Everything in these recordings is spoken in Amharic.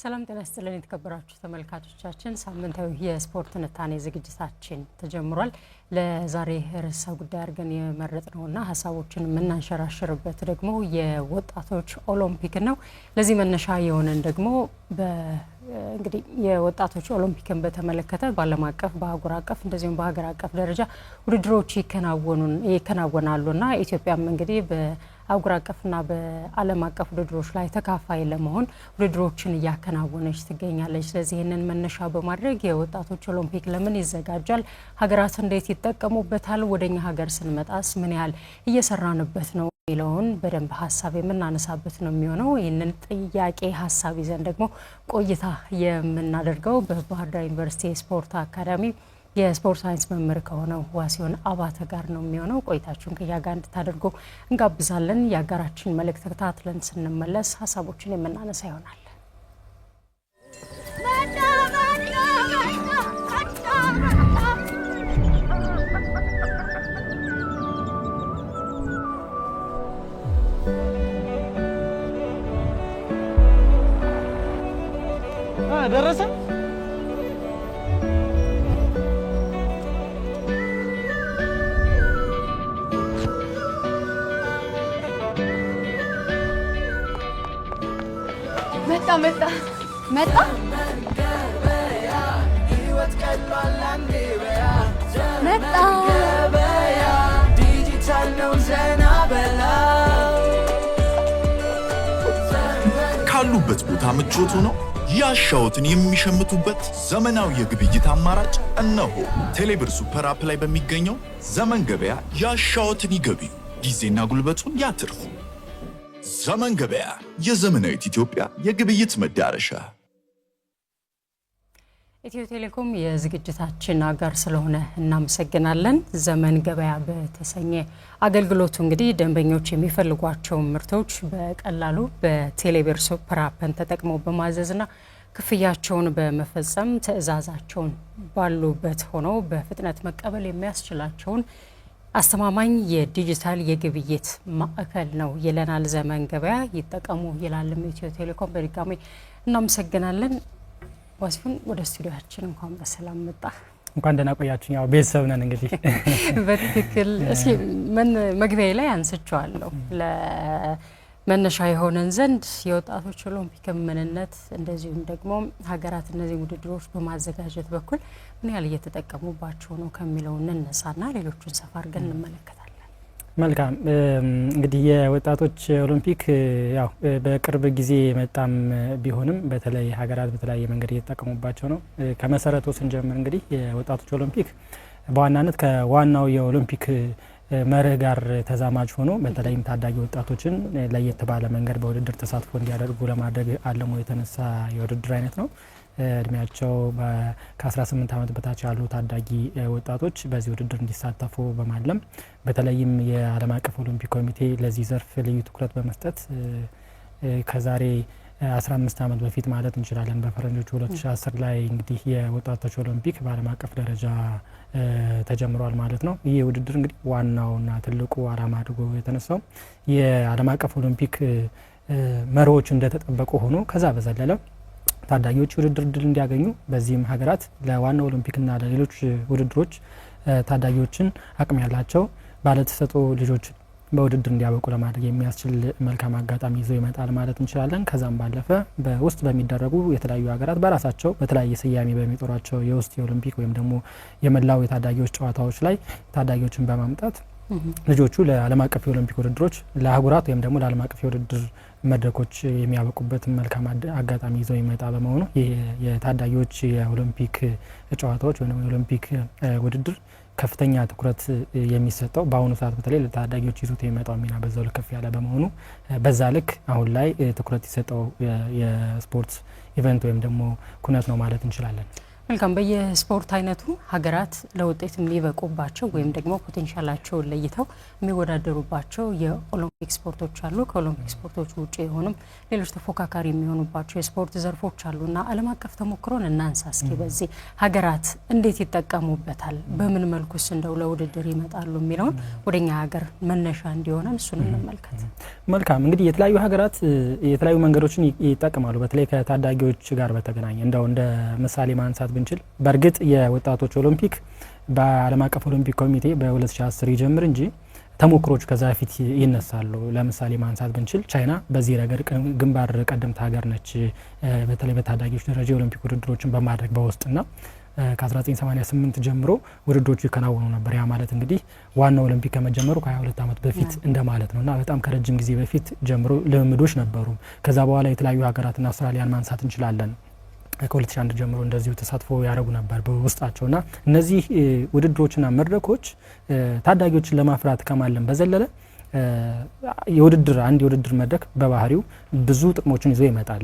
ሰላም ጤና ይስጥልን የተከበራችሁ ተመልካቾቻችን፣ ሳምንታዊ የስፖርት ትንታኔ ዝግጅታችን ተጀምሯል። ለዛሬ ርዕሰ ጉዳይ አድርገን የመረጥነውና ሀሳቦችን የምናንሸራሽርበት ደግሞ የወጣቶች ኦሎምፒክ ነው። ለዚህ መነሻ የሆነን ደግሞ እንግዲህ የወጣቶች ኦሎምፒክን በተመለከተ በዓለም አቀፍ፣ በአህጉር አቀፍ እንደዚሁም በሀገር አቀፍ ደረጃ ውድድሮች ይከናወናሉና ኢትዮጵያም እንግዲህ በአህጉር አቀፍና በዓለም አቀፍ ውድድሮች ላይ ተካፋይ ለመሆን ውድድሮችን እያከናወነች ትገኛለች። ስለዚህ ይህንን መነሻ በማድረግ የወጣቶች ኦሎምፒክ ለምን ይዘጋጃል፣ ሀገራት እንዴት ይጠቀሙበታል፣ ወደኛ ሀገር ስንመጣስ ምን ያህል እየሰራንበት ነው የሚለውን በደንብ ሀሳብ የምናነሳበት ነው የሚሆነው። ይህንን ጥያቄ ሀሳብ ይዘን ደግሞ ቆይታ የምናደርገው በባህር ዳር ዩኒቨርሲቲ የስፖርት አካዳሚ የስፖርት ሳይንስ መምህር ከሆነው ዋሲሆን አባተ ጋር ነው የሚሆነው። ቆይታችሁን ከኛ ጋር እንድታደርጉ እንጋብዛለን። የአጋራችን መልእክት ተከታትለን ስንመለስ ሀሳቦችን የምናነሳ ይሆናል። ደረሰ። መጣ መጣ መጣ። መጣ። ዲጂታል ነው ዘና በላ። ካሉበት ቦታ ምቾት ሆነው ያሻዎትን የሚሸምቱበት ዘመናዊ የግብይት አማራጭ እነሆ። ቴሌብር super app ላይ በሚገኘው ዘመን ገበያ ያሻዎትን ይገብዩ፣ ጊዜና ጉልበቱን ያትርፉ። ዘመን ገበያ፣ የዘመናዊት ኢትዮጵያ የግብይት መዳረሻ። ኢትዮ ቴሌኮም የዝግጅታችን አጋር ስለሆነ እናመሰግናለን። ዘመን ገበያ በተሰኘ አገልግሎቱ እንግዲህ ደንበኞች የሚፈልጓቸውን ምርቶች በቀላሉ በቴሌብር super app ን ተጠቅመው በማዘዝና ክፍያቸውን በመፈጸም ትዕዛዛቸውን ባሉበት ሆነው በፍጥነት መቀበል የሚያስችላቸውን አስተማማኝ የዲጂታል የግብይት ማዕከል ነው ይለናል። ዘመን ገበያ ይጠቀሙ ይላልም ኢትዮ ቴሌኮም። በድጋሚ እናመሰግናለን። ዋሲሁን፣ ወደ ስቱዲዮአችን እንኳን በሰላም መጣ። እንኳን ደህና ቆያችሁ። ያው ቤተሰብ ነን እንግዲህ። በትክክል። እስኪ ምን መግቢያ ላይ አንስቼዋለሁ፣ ለመነሻ የሆነን ዘንድ የወጣቶች ኦሎምፒክ ምንነት እንደዚሁም ደግሞ ሀገራት እነዚህ ውድድሮች በማዘጋጀት በኩል ምን ያህል እየተጠቀሙባቸው ነው ከሚለው እንነሳና ሌሎቹን ሰፋ አድርገን እንመለከታለን። መልካም። እንግዲህ የወጣቶች ኦሎምፒክ ያው በቅርብ ጊዜ የመጣም ቢሆንም በተለይ ሀገራት በተለያየ መንገድ እየተጠቀሙባቸው ነው። ከመሰረቱ ስንጀምር እንግዲህ የወጣቶች ኦሎምፒክ በዋናነት ከዋናው የኦሎምፒክ መርህ ጋር ተዛማጅ ሆኖ በተለይም ታዳጊ ወጣቶችን ለየት ባለ መንገድ በውድድር ተሳትፎ እንዲያደርጉ ለማድረግ አልሞ የተነሳ የውድድር አይነት ነው። እድሜያቸው ከ18 ዓመት በታች ያሉ ታዳጊ ወጣቶች በዚህ ውድድር እንዲሳተፉ በማለም በተለይም የዓለም አቀፍ ኦሎምፒክ ኮሚቴ ለዚህ ዘርፍ ልዩ ትኩረት በመስጠት ከዛሬ 15 ዓመት በፊት ማለት እንችላለን፣ በፈረንጆቹ 2010 ላይ እንግዲህ የወጣቶች ኦሎምፒክ በዓለም አቀፍ ደረጃ ተጀምሯል ማለት ነው። ይህ ውድድር እንግዲህ ዋናውና ትልቁ ዓላማ አድርጎ የተነሳው የዓለም አቀፍ ኦሎምፒክ መርሆች እንደተጠበቁ ሆኖ ከዛ በዘለለ ታዳጊዎች ውድድር እድል እንዲያገኙ፣ በዚህም ሀገራት ለዋናው ኦሎምፒክና ለሌሎች ውድድሮች ታዳጊዎችን፣ አቅም ያላቸው ባለተሰጥኦ ልጆች በውድድር እንዲያበቁ ለማድረግ የሚያስችል መልካም አጋጣሚ ይዞ ይመጣል ማለት እንችላለን። ከዛም ባለፈ በውስጥ በሚደረጉ የተለያዩ ሀገራት በራሳቸው በተለያየ ስያሜ በሚጠሯቸው የውስጥ የኦሎምፒክ ወይም ደግሞ የመላው የታዳጊዎች ጨዋታዎች ላይ ታዳጊዎችን በማምጣት ልጆቹ ለዓለም አቀፍ የኦሎምፒክ ውድድሮች፣ ለአህጉራት ወይም ደግሞ ለዓለም አቀፍ የውድድር መድረኮች የሚያበቁበት መልካም አጋጣሚ ይዘው ይመጣ በመሆኑ የታዳጊዎች የኦሎምፒክ ጨዋታዎች ወይም የኦሎምፒክ ውድድር ከፍተኛ ትኩረት የሚሰጠው፣ በአሁኑ ሰዓት በተለይ ለታዳጊዎች ይዞት የሚመጣው ሚና በዛው ልክ ከፍ ያለ በመሆኑ በዛ ልክ አሁን ላይ ትኩረት የሰጠው የስፖርት event ወይም ደግሞ ኩነት ነው ማለት እንችላለን። መልካም። በየስፖርት አይነቱ ሀገራት ለውጤት የሚበቁባቸው ወይም ደግሞ potential ኣቸውን ለይተው የሚወዳደሩባቸው የኦሎምፒክ ስፖርቶች አሉ። ከኦሎምፒክ ስፖርቶች ውጭ የሆኑም ሌሎች ተፎካካሪ የሚሆኑባቸው የስፖርት ዘርፎች አሉና ዓለም አቀፍ ተሞክሮን እናንሳ እስኪ። በዚህ ሀገራት እንዴት ይጠቀሙበታል፣ በምን መልኩስ እንደው ለውድድር ይመጣሉ የሚለውን ወደኛ ሀገር መነሻ እንዲሆነን እሱን እንመልከት። መልካም። እንግዲህ የተለያዩ ሀገራት የተለያዩ መንገዶችን ይጠቀማሉ። በተለይ ከታዳጊዎች ጋር በተገናኘ እንደው እንደ ምሳሌ ማንሳት ብንችል በእርግጥ የወጣቶች ኦሎምፒክ በዓለም አቀፍ ኦሎምፒክ ኮሚቴ በ2010 ይጀምር እንጂ ተሞክሮቹ ከዛ በፊት ይነሳሉ። ለምሳሌ ማንሳት ብንችል ቻይና በዚህ ረገድ ግንባር ቀደምት ሀገር ነች። በተለይ በታዳጊዎች ደረጃ የኦሎምፒክ ውድድሮችን በማድረግ በውስጥና ከ1988 ጀምሮ ውድድሮቹ ይከናወኑ ነበር። ያ ማለት እንግዲህ ዋናው ኦሎምፒክ ከመጀመሩ ከ22 ዓመት በፊት እንደማለት ነው እና በጣም ከረጅም ጊዜ በፊት ጀምሮ ልምምዶች ነበሩ። ከዛ በኋላ የተለያዩ ሀገራትና አውስትራሊያን ማንሳት እንችላለን። ከ2001 ጀምሮ እንደዚሁ ተሳትፎ ያደረጉ ነበር በውስጣቸው እና እነዚህ ውድድሮችና መድረኮች ታዳጊዎችን ለማፍራት ከማለም በዘለለ የውድድር አንድ የውድድር መድረክ በባህሪው ብዙ ጥቅሞችን ይዞ ይመጣል።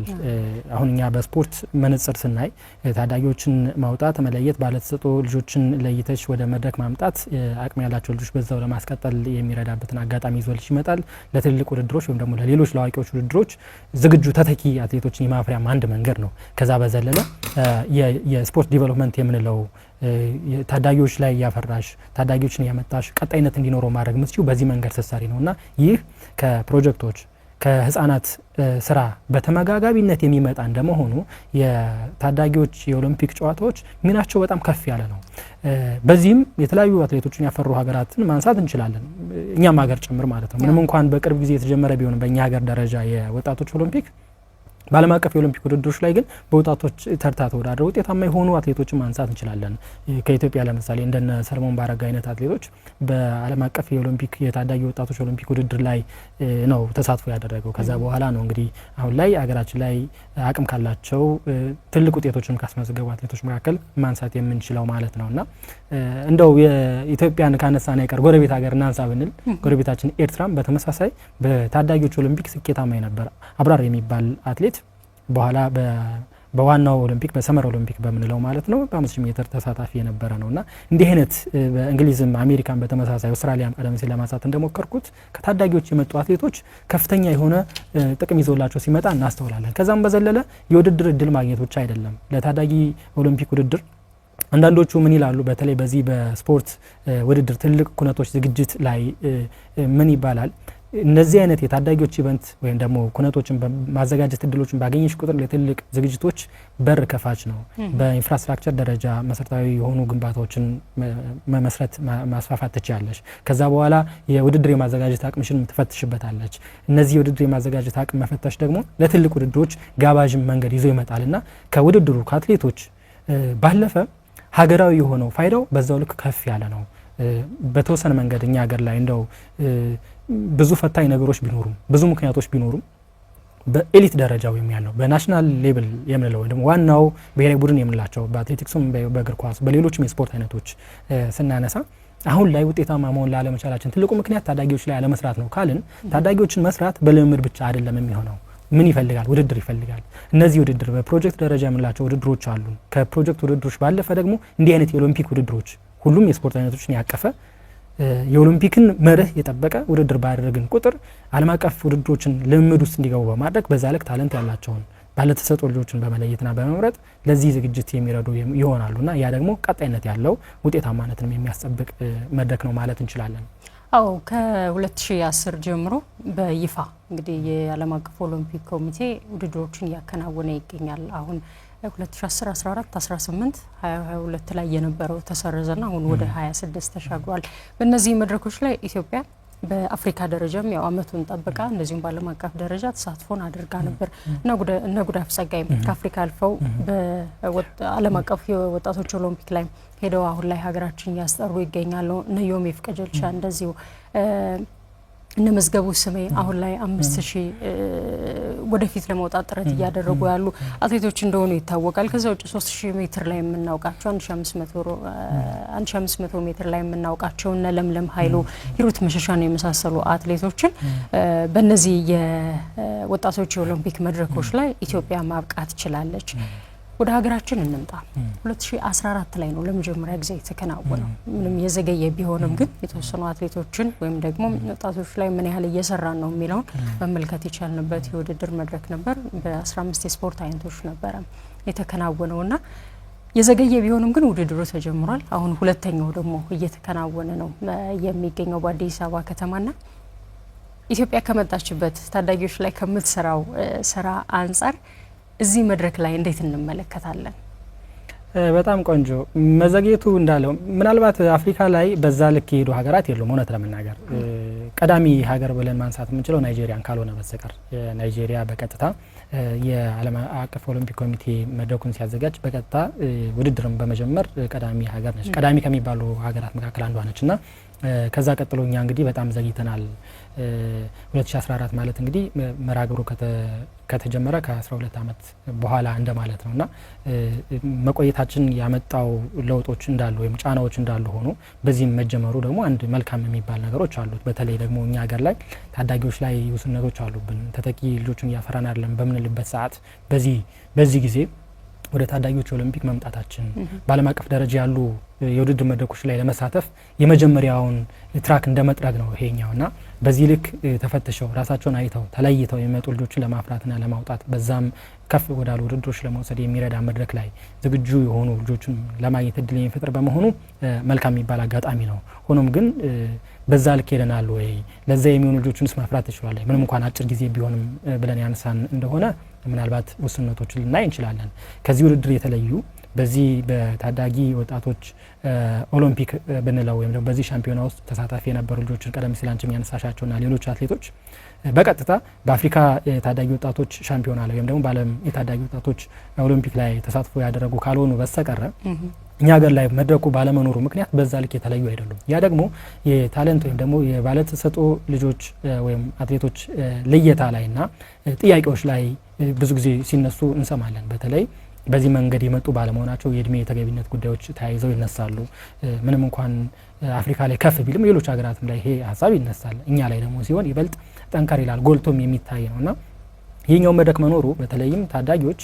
አሁን እኛ በስፖርት መነጽር ስናይ ታዳጊዎችን ማውጣት፣ መለየት፣ ባለተሰጥኦ ልጆችን ለይተሽ ወደ መድረክ ማምጣት፣ አቅም ያላቸው ልጆች በዛው ለማስቀጠል የሚረዳበትን አጋጣሚ ይዞልሽ ይመጣል። ለትልልቅ ውድድሮች ወይም ደግሞ ለሌሎች ለአዋቂዎች ውድድሮች ዝግጁ ተተኪ አትሌቶችን የማፍሪያም አንድ መንገድ ነው። ከዛ በዘለለ የስፖርት development የምንለው ታዳጊዎች ላይ ያፈራሽ ታዳጊዎችን ያመጣሽ ቀጣይነት እንዲኖረው ማድረግ የምትችይው በዚህ መንገድ ስትሰሪ ነው እና ይህ ከፕሮጀክቶች ከህጻናት ስራ በተመጋጋቢነት የሚመጣ እንደመሆኑ የታዳጊዎች የኦሎምፒክ ጨዋታዎች ሚናቸው በጣም ከፍ ያለ ነው። በዚህም የተለያዩ አትሌቶችን ያፈሩ ሀገራትን ማንሳት እንችላለን፣ እኛም ሀገር ጭምር ማለት ነው። ምንም እንኳን በቅርብ ጊዜ የተጀመረ ቢሆንም በእኛ ሀገር ደረጃ የወጣቶች ኦሎምፒክ በዓለም አቀፍ የኦሎምፒክ ውድድሮች ላይ ግን በወጣቶች ተርታ ተወዳድረው ውጤታማ የሆኑ አትሌቶችን ማንሳት እንችላለን። ከኢትዮጵያ ለምሳሌ እንደነ ሰለሞን ባረጋ አይነት አትሌቶች በዓለም አቀፍ የኦሎምፒክ የታዳጊ ወጣቶች ኦሎምፒክ ውድድር ላይ ነው ተሳትፎ ያደረገው። ከዛ በኋላ ነው እንግዲህ አሁን ላይ ሀገራችን ላይ አቅም ካላቸው ትልቅ ውጤቶችን ካስመዘገቡ አትሌቶች መካከል ማንሳት የምንችለው ማለት ነው እና እንደው የኢትዮጵያን ካነሳን አይቀር ጎረቤት ሀገር እናንሳ ብንል ጎረቤታችን ኤርትራም በተመሳሳይ በታዳጊዎች ኦሎምፒክ ስኬታማ የነበረ አብራር የሚባል አትሌት በኋላ በዋናው ኦሎምፒክ በ summer ኦሎምፒክ በምንለው ማለት ነው በ5000 ሜትር ተሳታፊ የነበረ ነው እና እንዲህ አይነት በእንግሊዝም አሜሪካን በተመሳሳይ አውስትራሊያም ቀደም ሲል ለማንሳት እንደሞከርኩት ከታዳጊዎች የመጡ አትሌቶች ከፍተኛ የሆነ ጥቅም ይዞላቸው ሲመጣ እናስተውላለን። ከዛም በዘለለ የውድድር እድል ማግኘት ብቻ አይደለም ለታዳጊ ኦሎምፒክ ውድድር አንዳንዶቹ ምን ይላሉ? በተለይ በዚህ በስፖርት ውድድር ትልቅ ኩነቶች ዝግጅት ላይ ምን ይባላል? እነዚህ አይነት የታዳጊዎች event ወይም ደግሞ ኩነቶችን ማዘጋጀት እድሎችን ባገኘሽ ቁጥር ለትልቅ ዝግጅቶች በር ከፋች ነው። በ infrastructure ደረጃ መሰረታዊ የሆኑ ግንባታዎችን መመስረት ማስፋፋት ትችያለሽ። ከዛ በኋላ የውድድር የማዘጋጀት አቅምሽን ትፈትሽበታለች። እነዚህ የውድድር የማዘጋጀት አቅም መፈተሽ ደግሞ ለትልቅ ውድድሮች ጋባዥ መንገድ ይዞ ይመጣል እና ከውድድሩ ከአትሌቶች ባለፈ ሀገራዊ የሆነው ፋይዳው በዛው ልክ ከፍ ያለ ነው። በተወሰነ መንገድ እኛ ሀገር ላይ እንደው ብዙ ፈታኝ ነገሮች ቢኖሩም ብዙ ምክንያቶች ቢኖሩም በ elite ደረጃ ወይም ያለው በ national level የምንለው ወይም ደግሞ ዋናው ብሔራዊ ቡድን የምንላቸው በአትሌቲክሱም፣ በእግር ኳስ፣ በሌሎችም የስፖርት አይነቶች ስናነሳ አሁን ላይ ውጤታማ መሆን ላለመቻላችን ትልቁ ምክንያት ታዳጊዎች ላይ አለመስራት ነው ካልን ታዳጊዎችን መስራት በልምምድ ብቻ አይደለም የሚሆነው። ምን ይፈልጋል? ውድድር ይፈልጋል። እነዚህ ውድድር በፕሮጀክት ደረጃ የምንላቸው ውድድሮች አሉ። ከፕሮጀክት ውድድሮች ባለፈ ደግሞ እንዲህ አይነት የኦሎምፒክ ውድድሮች ሁሉም የስፖርት አይነቶችን ያቀፈ የኦሎምፒክን መርህ የጠበቀ ውድድር ባደረግን ቁጥር ዓለም አቀፍ ውድድሮችን ልምምድ ውስጥ እንዲገቡ በማድረግ በዛ ልክ talent ያላቸውን ባለተሰጥኦ ልጆችን በመለየትና በመምረጥ ለዚህ ዝግጅት የሚረዱ ይሆናሉና ያ ደግሞ ቀጣይነት ያለው ውጤታማነትንም የሚያስጠብቅ መድረክ ነው ማለት እንችላለን። አዎ፣ ከ2010 ጀምሮ በይፋ እንግዲህ የዓለም አቀፍ ኦሎምፒክ ኮሚቴ ውድድሮችን እያከናወነ ይገኛል። አሁን 2010፣ 14፣ 18፣ 22 ላይ የነበረው ተሰረዘና አሁን ወደ 26 ተሻግሯል። በእነዚህ መድረኮች ላይ ኢትዮጵያ በአፍሪካ ደረጃም ያው አመቱን ጠብቃ እንደዚሁም በዓለም አቀፍ ደረጃ ተሳትፎን አድርጋ ነበር። እነ ጉዳፍ ጸጋይ ከአፍሪካ አልፈው በዓለም አቀፍ የወጣቶች ኦሎምፒክ ላይ ሄደው አሁን ላይ ሀገራችን እያስጠሩ ይገኛሉ። እነ ዮሚፍ ቀጀልቻ እንደዚሁ፣ እነ መዝገቡ ስሜ አሁን ላይ 5000 ወደፊት ለመውጣት ጥረት እያደረጉ ያሉ አትሌቶች እንደሆኑ ይታወቃል። ከዛ ውጭ 3000 ሜትር ላይ የምናውቃቸው፣ 1500 ሜትር ላይ የምናውቃቸው እነ ለምለም ኃይሉ፣ ሂሩት መሸሻን የመሳሰሉ አትሌቶችን በእነዚህ የወጣቶች የኦሎምፒክ መድረኮች ላይ ኢትዮጵያ ማብቃት ችላለች። ወደ ሀገራችን እንምጣ። 2014 ላይ ነው ለመጀመሪያ ጊዜ የተከናወነው። ምንም የዘገየ ቢሆንም ግን የተወሰኑ አትሌቶችን ወይም ደግሞ ወጣቶች ላይ ምን ያህል እየሰራን ነው የሚለውን መመልከት የቻልንበት የውድድር መድረክ ነበር። በ15 የስፖርት አይነቶች ነበረ የተከናወነውና የዘገየ ቢሆንም ግን ውድድሩ ተጀምሯል። አሁን ሁለተኛው ደግሞ እየተከናወነ ነው የሚገኘው በአዲስ አበባ ከተማና ኢትዮጵያ ከመጣችበት ታዳጊዎች ላይ ከምትሰራው ስራ አንጻር እዚህ መድረክ ላይ እንዴት እንመለከታለን? በጣም ቆንጆ። መዘግየቱ እንዳለው ምናልባት አፍሪካ ላይ በዛ ልክ የሄዱ ሀገራት የሉም። እውነት ለመናገር ቀዳሚ ሀገር ብለን ማንሳት የምንችለው ናይጄሪያን ካልሆነ በስተቀር፣ ናይጄሪያ በቀጥታ የዓለም አቀፍ ኦሎምፒክ ኮሚቴ መድረኩን ሲያዘጋጅ በቀጥታ ውድድርን በመጀመር ቀዳሚ ሀገር ነች። ቀዳሚ ከሚባሉ ሀገራት መካከል አንዷ ነች እና ከዛ ቀጥሎ እኛ እንግዲህ በጣም ዘግይተናል። 2014 ማለት እንግዲህ መርሃ ግብሩ ከተጀመረ ከ12 ዓመት በኋላ እንደማለት ነው እና መቆየታችን ያመጣው ለውጦች እንዳሉ ወይም ጫናዎች እንዳሉ ሆኖ በዚህም መጀመሩ ደግሞ አንድ መልካም የሚባል ነገሮች አሉት። በተለይ ደግሞ እኛ ሀገር ላይ ታዳጊዎች ላይ ውስንነቶች አሉብን። ተተኪ ልጆችን እያፈራን አይደለም በምንልበት ሰዓት በዚህ ጊዜ ወደ ታዳጊዎች ኦሎምፒክ መምጣታችን፣ በዓለም አቀፍ ደረጃ ያሉ የውድድር መድረኮች ላይ ለመሳተፍ የመጀመሪያውን track እንደ መጥረግ ነው ይሄኛው እና በዚህ ልክ ተፈትሸው፣ ራሳቸውን አይተው፣ ተለይተው የሚመጡ ልጆችን ለማፍራትና ለማውጣት፣ በዛም ከፍ ወዳሉ ውድድሮች ለመውሰድ የሚረዳ መድረክ ላይ ዝግጁ የሆኑ ልጆችን ለማግኘት እድል የሚፈጥር በመሆኑ መልካም የሚባል አጋጣሚ ነው። ሆኖም ግን በዛ ልክ ሄደናል ወይ፣ ለዛ የሚሆኑ ልጆችንስ ማፍራት ትችላለህ፣ ምንም እንኳን አጭር ጊዜ ቢሆንም ብለን ያነሳን እንደሆነ ምናልባት ውስንነቶችን ልናይ እንችላለን። ከዚህ ውድድር የተለዩ፣ በዚህ በታዳጊ ወጣቶች ኦሎምፒክ ብንለው ወይም ደግሞ በዚህ ሻምፒዮና ውስጥ ተሳታፊ የነበሩ ልጆችን፣ ቀደም ሲል አንቺም ያነሳሻቸውና ሌሎች አትሌቶች በቀጥታ በአፍሪካ የታዳጊ ወጣቶች ሻምፒዮና ላይ ወይም ደግሞ በዓለም የታዳጊ ወጣቶች ኦሎምፒክ ላይ ተሳትፎ ያደረጉ ካልሆኑ በስተቀረ እኛ ሀገር ላይ መድረኩ ባለመኖሩ ምክንያት በዛ ልክ የተለዩ አይደሉም። ያ ደግሞ የ talent ወይም ደግሞ የባለተሰጥኦ ልጆች ወይም አትሌቶች ልየታ ላይና ጥያቄዎች ላይ ብዙ ጊዜ ሲነሱ እንሰማለን። በተለይ በዚህ መንገድ የመጡ ባለመሆናቸው የእድሜ የተገቢነት ጉዳዮች ተያይዘው ይነሳሉ። ምንም እንኳን አፍሪካ ላይ ከፍ ቢልም ሌሎች ሀገራትም ላይ ይሄ ሀሳብ ይነሳል። እኛ ላይ ደግሞ ሲሆን ይበልጥ ጠንከር ይላል፣ ጎልቶም የሚታይ ነው እና ይህኛው መድረክ መኖሩ በተለይም ታዳጊዎች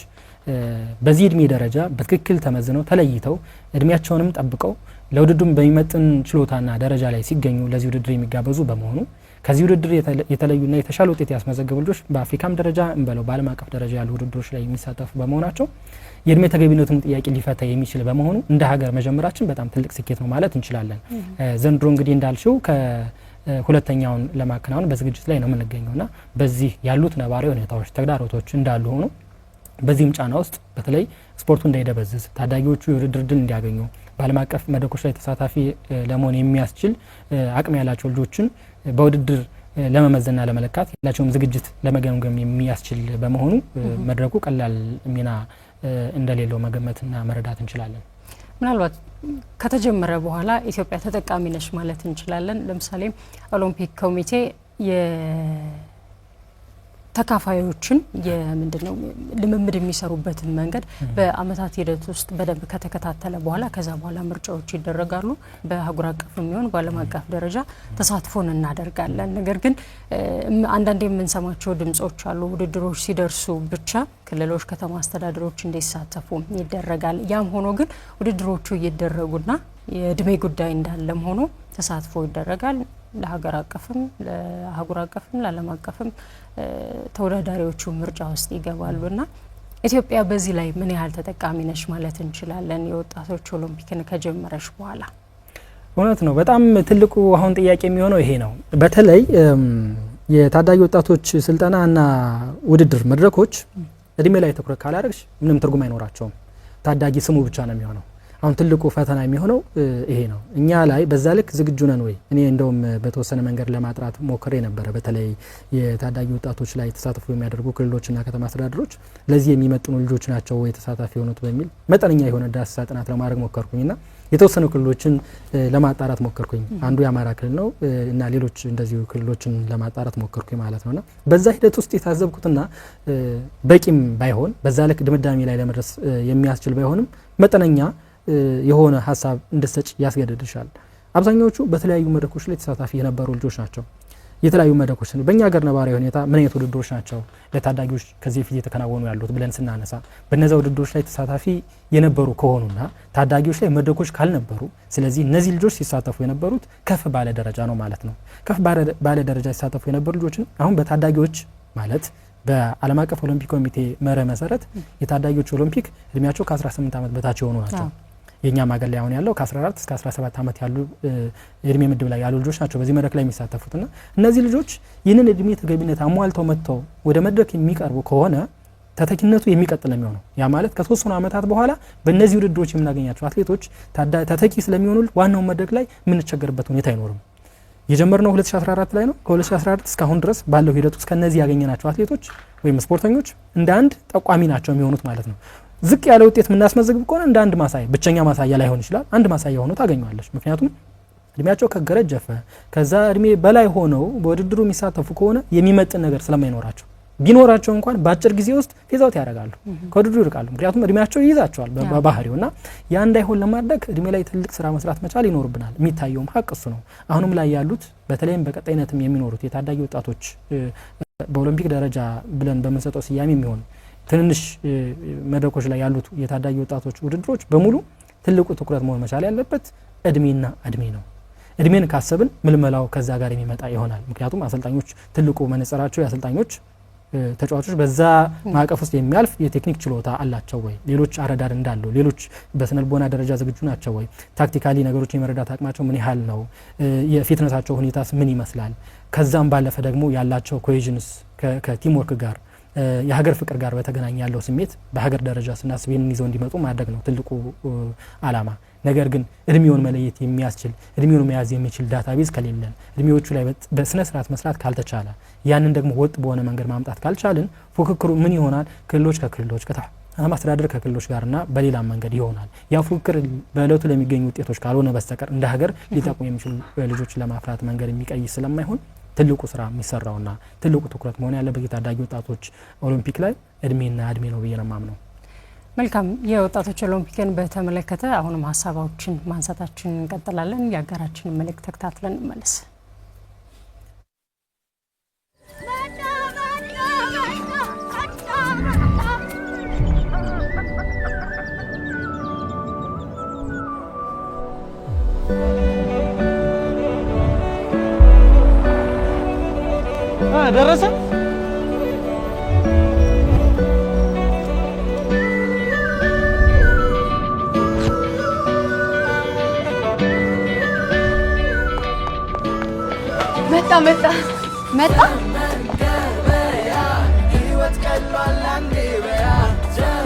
በዚህ እድሜ ደረጃ በትክክል ተመዝነው፣ ተለይተው፣ እድሜያቸውንም ጠብቀው ለውድድሩም በሚመጥን ችሎታና ደረጃ ላይ ሲገኙ ለዚህ ውድድር የሚጋበዙ በመሆኑ፣ ከዚህ ውድድር የተለዩና የተሻለ ውጤት ያስመዘገቡ ልጆች በአፍሪካም ደረጃ እንበለው በዓለም አቀፍ ደረጃ ያሉ ውድድሮች ላይ የሚሳተፉ በመሆናቸው የእድሜ ተገቢነቱን ጥያቄ ሊፈታ የሚችል በመሆኑ እንደ ሀገር መጀመራችን በጣም ትልቅ ስኬት ነው ማለት እንችላለን። ዘንድሮ እንግዲህ እንዳልሽው ከሁለተኛውን ለማከናወን በዝግጅት ላይ ነው የምንገኘው እና በዚህ ያሉት ነባራዊ ሁኔታዎች፣ ተግዳሮቶች እንዳሉ ሆኖ በዚህም ጫና ውስጥ በተለይ ስፖርቱ እንዳይደበዝዝ፣ ታዳጊዎቹ የውድድር እድል እንዲያገኙ፣ በዓለም አቀፍ መድረኮች ላይ ተሳታፊ ለመሆን የሚያስችል አቅም ያላቸው ልጆችን በውድድር ለመመዘንና ለመለካት፣ ያላቸውም ዝግጅት ለመገምገም የሚያስችል በመሆኑ መድረኩ ቀላል ሚና እንደሌለው መገመትና መረዳት እንችላለን። ምናልባት ከተጀመረ በኋላ ኢትዮጵያ ተጠቃሚ ነች ማለት እንችላለን። ለምሳሌ ኦሎምፒክ ኮሚቴ ተካፋዮችን የምንድን ነው ልምምድ የሚሰሩበትን መንገድ በአመታት ሂደት ውስጥ በደንብ ከተከታተለ በኋላ ከዛ በኋላ ምርጫዎች ይደረጋሉ። በአህጉር አቀፍ የሚሆን በዓለም አቀፍ ደረጃ ተሳትፎን እናደርጋለን። ነገር ግን አንዳንድ የምንሰማቸው ድምጾች አሉ። ውድድሮች ሲደርሱ ብቻ ክልሎች፣ ከተማ አስተዳደሮች እንዲሳተፉ ይደረጋል። ያም ሆኖ ግን ውድድሮቹ እየደረጉና የእድሜ ጉዳይ እንዳለም ሆኖ ተሳትፎ ይደረጋል። ለሀገር አቀፍም፣ ለአህጉር አቀፍም፣ ለዓለም አቀፍም ተወዳዳሪዎቹ ምርጫ ውስጥ ይገባሉና ኢትዮጵያ በዚህ ላይ ምን ያህል ተጠቃሚ ነች ማለት እንችላለን? የወጣቶች ኦሎምፒክን ከጀመረች በኋላ። እውነት ነው። በጣም ትልቁ አሁን ጥያቄ የሚሆነው ይሄ ነው። በተለይ የታዳጊ ወጣቶች ስልጠና እና ውድድር መድረኮች እድሜ ላይ ትኩረት ካላደረግሽ ምንም ትርጉም አይኖራቸውም። ታዳጊ ስሙ ብቻ ነው የሚሆነው። አሁን ትልቁ ፈተና የሚሆነው ይሄ ነው። እኛ ላይ በዛ ልክ ዝግጁ ነን ወይ? እኔ እንደውም በተወሰነ መንገድ ለማጥራት ሞክሬ ነበረ። በተለይ የታዳጊ ወጣቶች ላይ ተሳትፎ የሚያደርጉ ክልሎችና ከተማ አስተዳደሮች ለዚህ የሚመጥኑ ልጆች ናቸው ወይ ተሳታፊ የሆኑት በሚል መጠነኛ የሆነ ዳሰሳ ጥናት ለማድረግ ሞከርኩኝና የተወሰኑ ክልሎችን ለማጣራት ሞከርኩኝ። አንዱ የአማራ ክልል ነው እና ሌሎች እንደዚሁ ክልሎችን ለማጣራት ሞከርኩኝ ማለት ነውና በዛ ሂደት ውስጥ የታዘብኩትና በቂም ባይሆን፣ በዛ ልክ ድምዳሜ ላይ ለመድረስ የሚያስችል ባይሆንም መጠነኛ የሆነ ሀሳብ እንድትሰጭ ያስገድድሻል። አብዛኛዎቹ በተለያዩ መድረኮች ላይ ተሳታፊ የነበሩ ልጆች ናቸው። የተለያዩ መድረኮች በእኛ ሀገር ነባራዊ ሁኔታ ምን አይነት ውድድሮች ናቸው ለታዳጊዎች ከዚህ በፊት እየተከናወኑ ያሉት ብለን ስናነሳ፣ በነዛ ውድድሮች ላይ ተሳታፊ የነበሩ ከሆኑና ታዳጊዎች ላይ መድረኮች ካልነበሩ፣ ስለዚህ እነዚህ ልጆች ሲሳተፉ የነበሩት ከፍ ባለ ደረጃ ነው ማለት ነው። ከፍ ባለ ደረጃ ሲሳተፉ የነበሩ ልጆችን አሁን በታዳጊዎች ማለት በዓለም አቀፍ ኦሎምፒክ ኮሚቴ መርህ መሰረት የታዳጊዎች ኦሎምፒክ እድሜያቸው ከ18 ዓመት በታች የሆኑ ናቸው። የእኛም ሀገር ላይ አሁን ያለው ከ14 እስከ 17 ዓመት ያሉ የእድሜ ምድብ ላይ ያሉ ልጆች ናቸው በዚህ መድረክ ላይ የሚሳተፉት። እና እነዚህ ልጆች ይህንን እድሜ ተገቢነት አሟልተው መጥተው ወደ መድረክ የሚቀርቡ ከሆነ ተተኪነቱ የሚቀጥል ነው የሚሆነው። ያ ማለት ከተወሰኑ ዓመታት በኋላ በእነዚህ ውድድሮች የምናገኛቸው አትሌቶች ተተኪ ስለሚሆኑ ዋናው መድረክ ላይ የምንቸገርበት ሁኔታ አይኖርም። የጀመርነው 2014 ላይ ነው። ከ2014 እስካሁን ድረስ ባለው ሂደት ውስጥ ከነዚህ ያገኘናቸው አትሌቶች ወይም ስፖርተኞች እንደ አንድ ጠቋሚ ናቸው የሚሆኑት ማለት ነው። ዝቅ ያለ ውጤት የምናስመዘግብ ከሆነ እንደ አንድ ማሳያ፣ ብቸኛ ማሳያ ላይሆን ይችላል፣ አንድ ማሳያ ሆኖ ታገኘዋለች። ምክንያቱም እድሜያቸው ከገረጀፈ፣ ከዛ እድሜ በላይ ሆነው በውድድሩ የሚሳተፉ ከሆነ የሚመጥን ነገር ስለማይኖራቸው፣ ቢኖራቸው እንኳን በአጭር ጊዜ ውስጥ phase out ያደርጋሉ፣ ከውድድሩ ይርቃሉ። ምክንያቱም እድሜያቸው ይይዛቸዋል በባህሪው። እና ያ እንዳይሆን ለማድረግ እድሜ ላይ ትልቅ ስራ መስራት መቻል ይኖርብናል። የሚታየውም ሀቅ እሱ ነው። አሁንም ላይ ያሉት፣ በተለይም በቀጣይነትም የሚኖሩት የታዳጊ ወጣቶች በኦሎምፒክ ደረጃ ብለን በምንሰጠው ስያሜ የሚሆን ትንንሽ መድረኮች ላይ ያሉት የታዳጊ ወጣቶች ውድድሮች በሙሉ ትልቁ ትኩረት መሆን መቻል ያለበት እድሜና እድሜ ነው። እድሜን ካሰብን ምልመላው ከዛ ጋር የሚመጣ ይሆናል። ምክንያቱም አሰልጣኞች ትልቁ መነጽራቸው የአሰልጣኞች ተጫዋቾች በዛ ማዕቀፍ ውስጥ የሚያልፍ የቴክኒክ ችሎታ አላቸው ወይ፣ ሌሎች አረዳድ እንዳለው፣ ሌሎች በስነልቦና ደረጃ ዝግጁ ናቸው ወይ፣ tactically ነገሮችን የመረዳት አቅማቸው ምን ያህል ነው፣ የ fitness ኣቸው ሁኔታስ ምን ይመስላል፣ ከዛም ባለፈ ደግሞ ያላቸው cohesions ከ teamwork ጋር፣ የሀገር ፍቅር ጋር በተገናኘ ያለው ስሜት በሀገር ደረጃ ስናስብ ይህንን ይዘው እንዲመጡ ማድረግ ነው ትልቁ አላማ። ነገር ግን እድሜውን መለየት የሚያስችል፣ እድሜውን መያዝ የሚችል database ከሌለን፣ እድሜዎቹ ላይ በስነ ስርዓት መስራት ካልተቻለ፣ ያንን ደግሞ ወጥ በሆነ መንገድ ማምጣት ካልቻልን ፉክክሩ ምን ይሆናል? ክልሎች ከክልሎች፣ ከተማ አስተዳደር ከክልሎች ጋርና በሌላም መንገድ ይሆናል። ያ ፉክክር በእለቱ ለሚገኙ ውጤቶች ካልሆነ በስተቀር እንደ ሀገር ሊጠቅሙ የሚችሉ ልጆችን ለማፍራት መንገድ የሚቀይስ ስለማይሆን ትልቁ ስራ የሚሰራውና ትልቁ ትኩረት መሆን ያለበት የታዳጊ ወጣቶች ኦሎምፒክ ላይ እድሜና እድሜ ነው ብዬ ነው የማምነው። መልካም። የወጣቶች ኦሎምፒክን በተመለከተ አሁንም ሀሳቦችን ማንሳታችን እንቀጥላለን። የአጋራችንን መልእክት ተከታትለን እንመለስ። መጣ መጣ መጣ መጣ። ደረሰ። መጣ መጣ መጣ። ህይወት ቀሏል አንዴ በያ።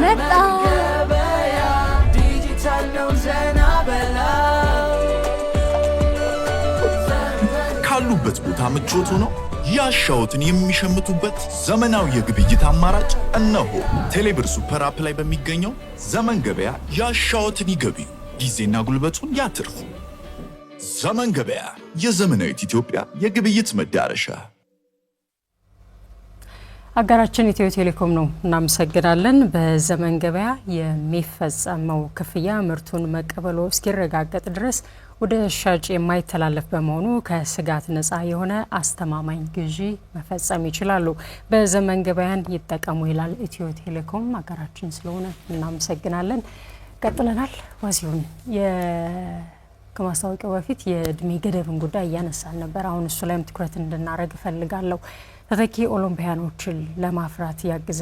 መጣ። ገበያ ዲጂታል ነው፣ ዘና በላው። ካሉበት ቦታ ምቾት ሆነው ያሻዎትን የሚሸምቱበት ዘመናዊ የግብይት አማራጭ እነሆ። ቴሌብር super app ላይ በሚገኘው ዘመን ገበያ ያሻዎትን ይገብዩ፣ ጊዜና ጉልበቱን ያትርፉ። ዘመን ገበያ፣ የዘመናዊት ኢትዮጵያ የግብይት መዳረሻ። አጋራችን ኢትዮ ቴሌኮም ነው። እናመሰግናለን። በዘመን ገበያ የሚፈጸመው ክፍያ ምርቱን መቀበሎ እስኪረጋገጥ ድረስ ወደ ሻጭ የማይተላለፍ በመሆኑ ከስጋት ነፃ የሆነ አስተማማኝ ግዢ መፈጸም ይችላሉ። በዘመን ገበያን ይጠቀሙ ይላል ኢትዮ ቴሌኮም። አጋራችን ስለሆነ እናመሰግናለን። ቀጥለናል። ዋሲሁን፣ ከማስታወቂያው በፊት የእድሜ ገደብን ጉዳይ እያነሳን ነበር። አሁን እሱ ላይም ትኩረት እንድናደርግ እፈልጋለሁ። ተተኪ ኦሎምፒያኖችን ለማፍራት ያግዝ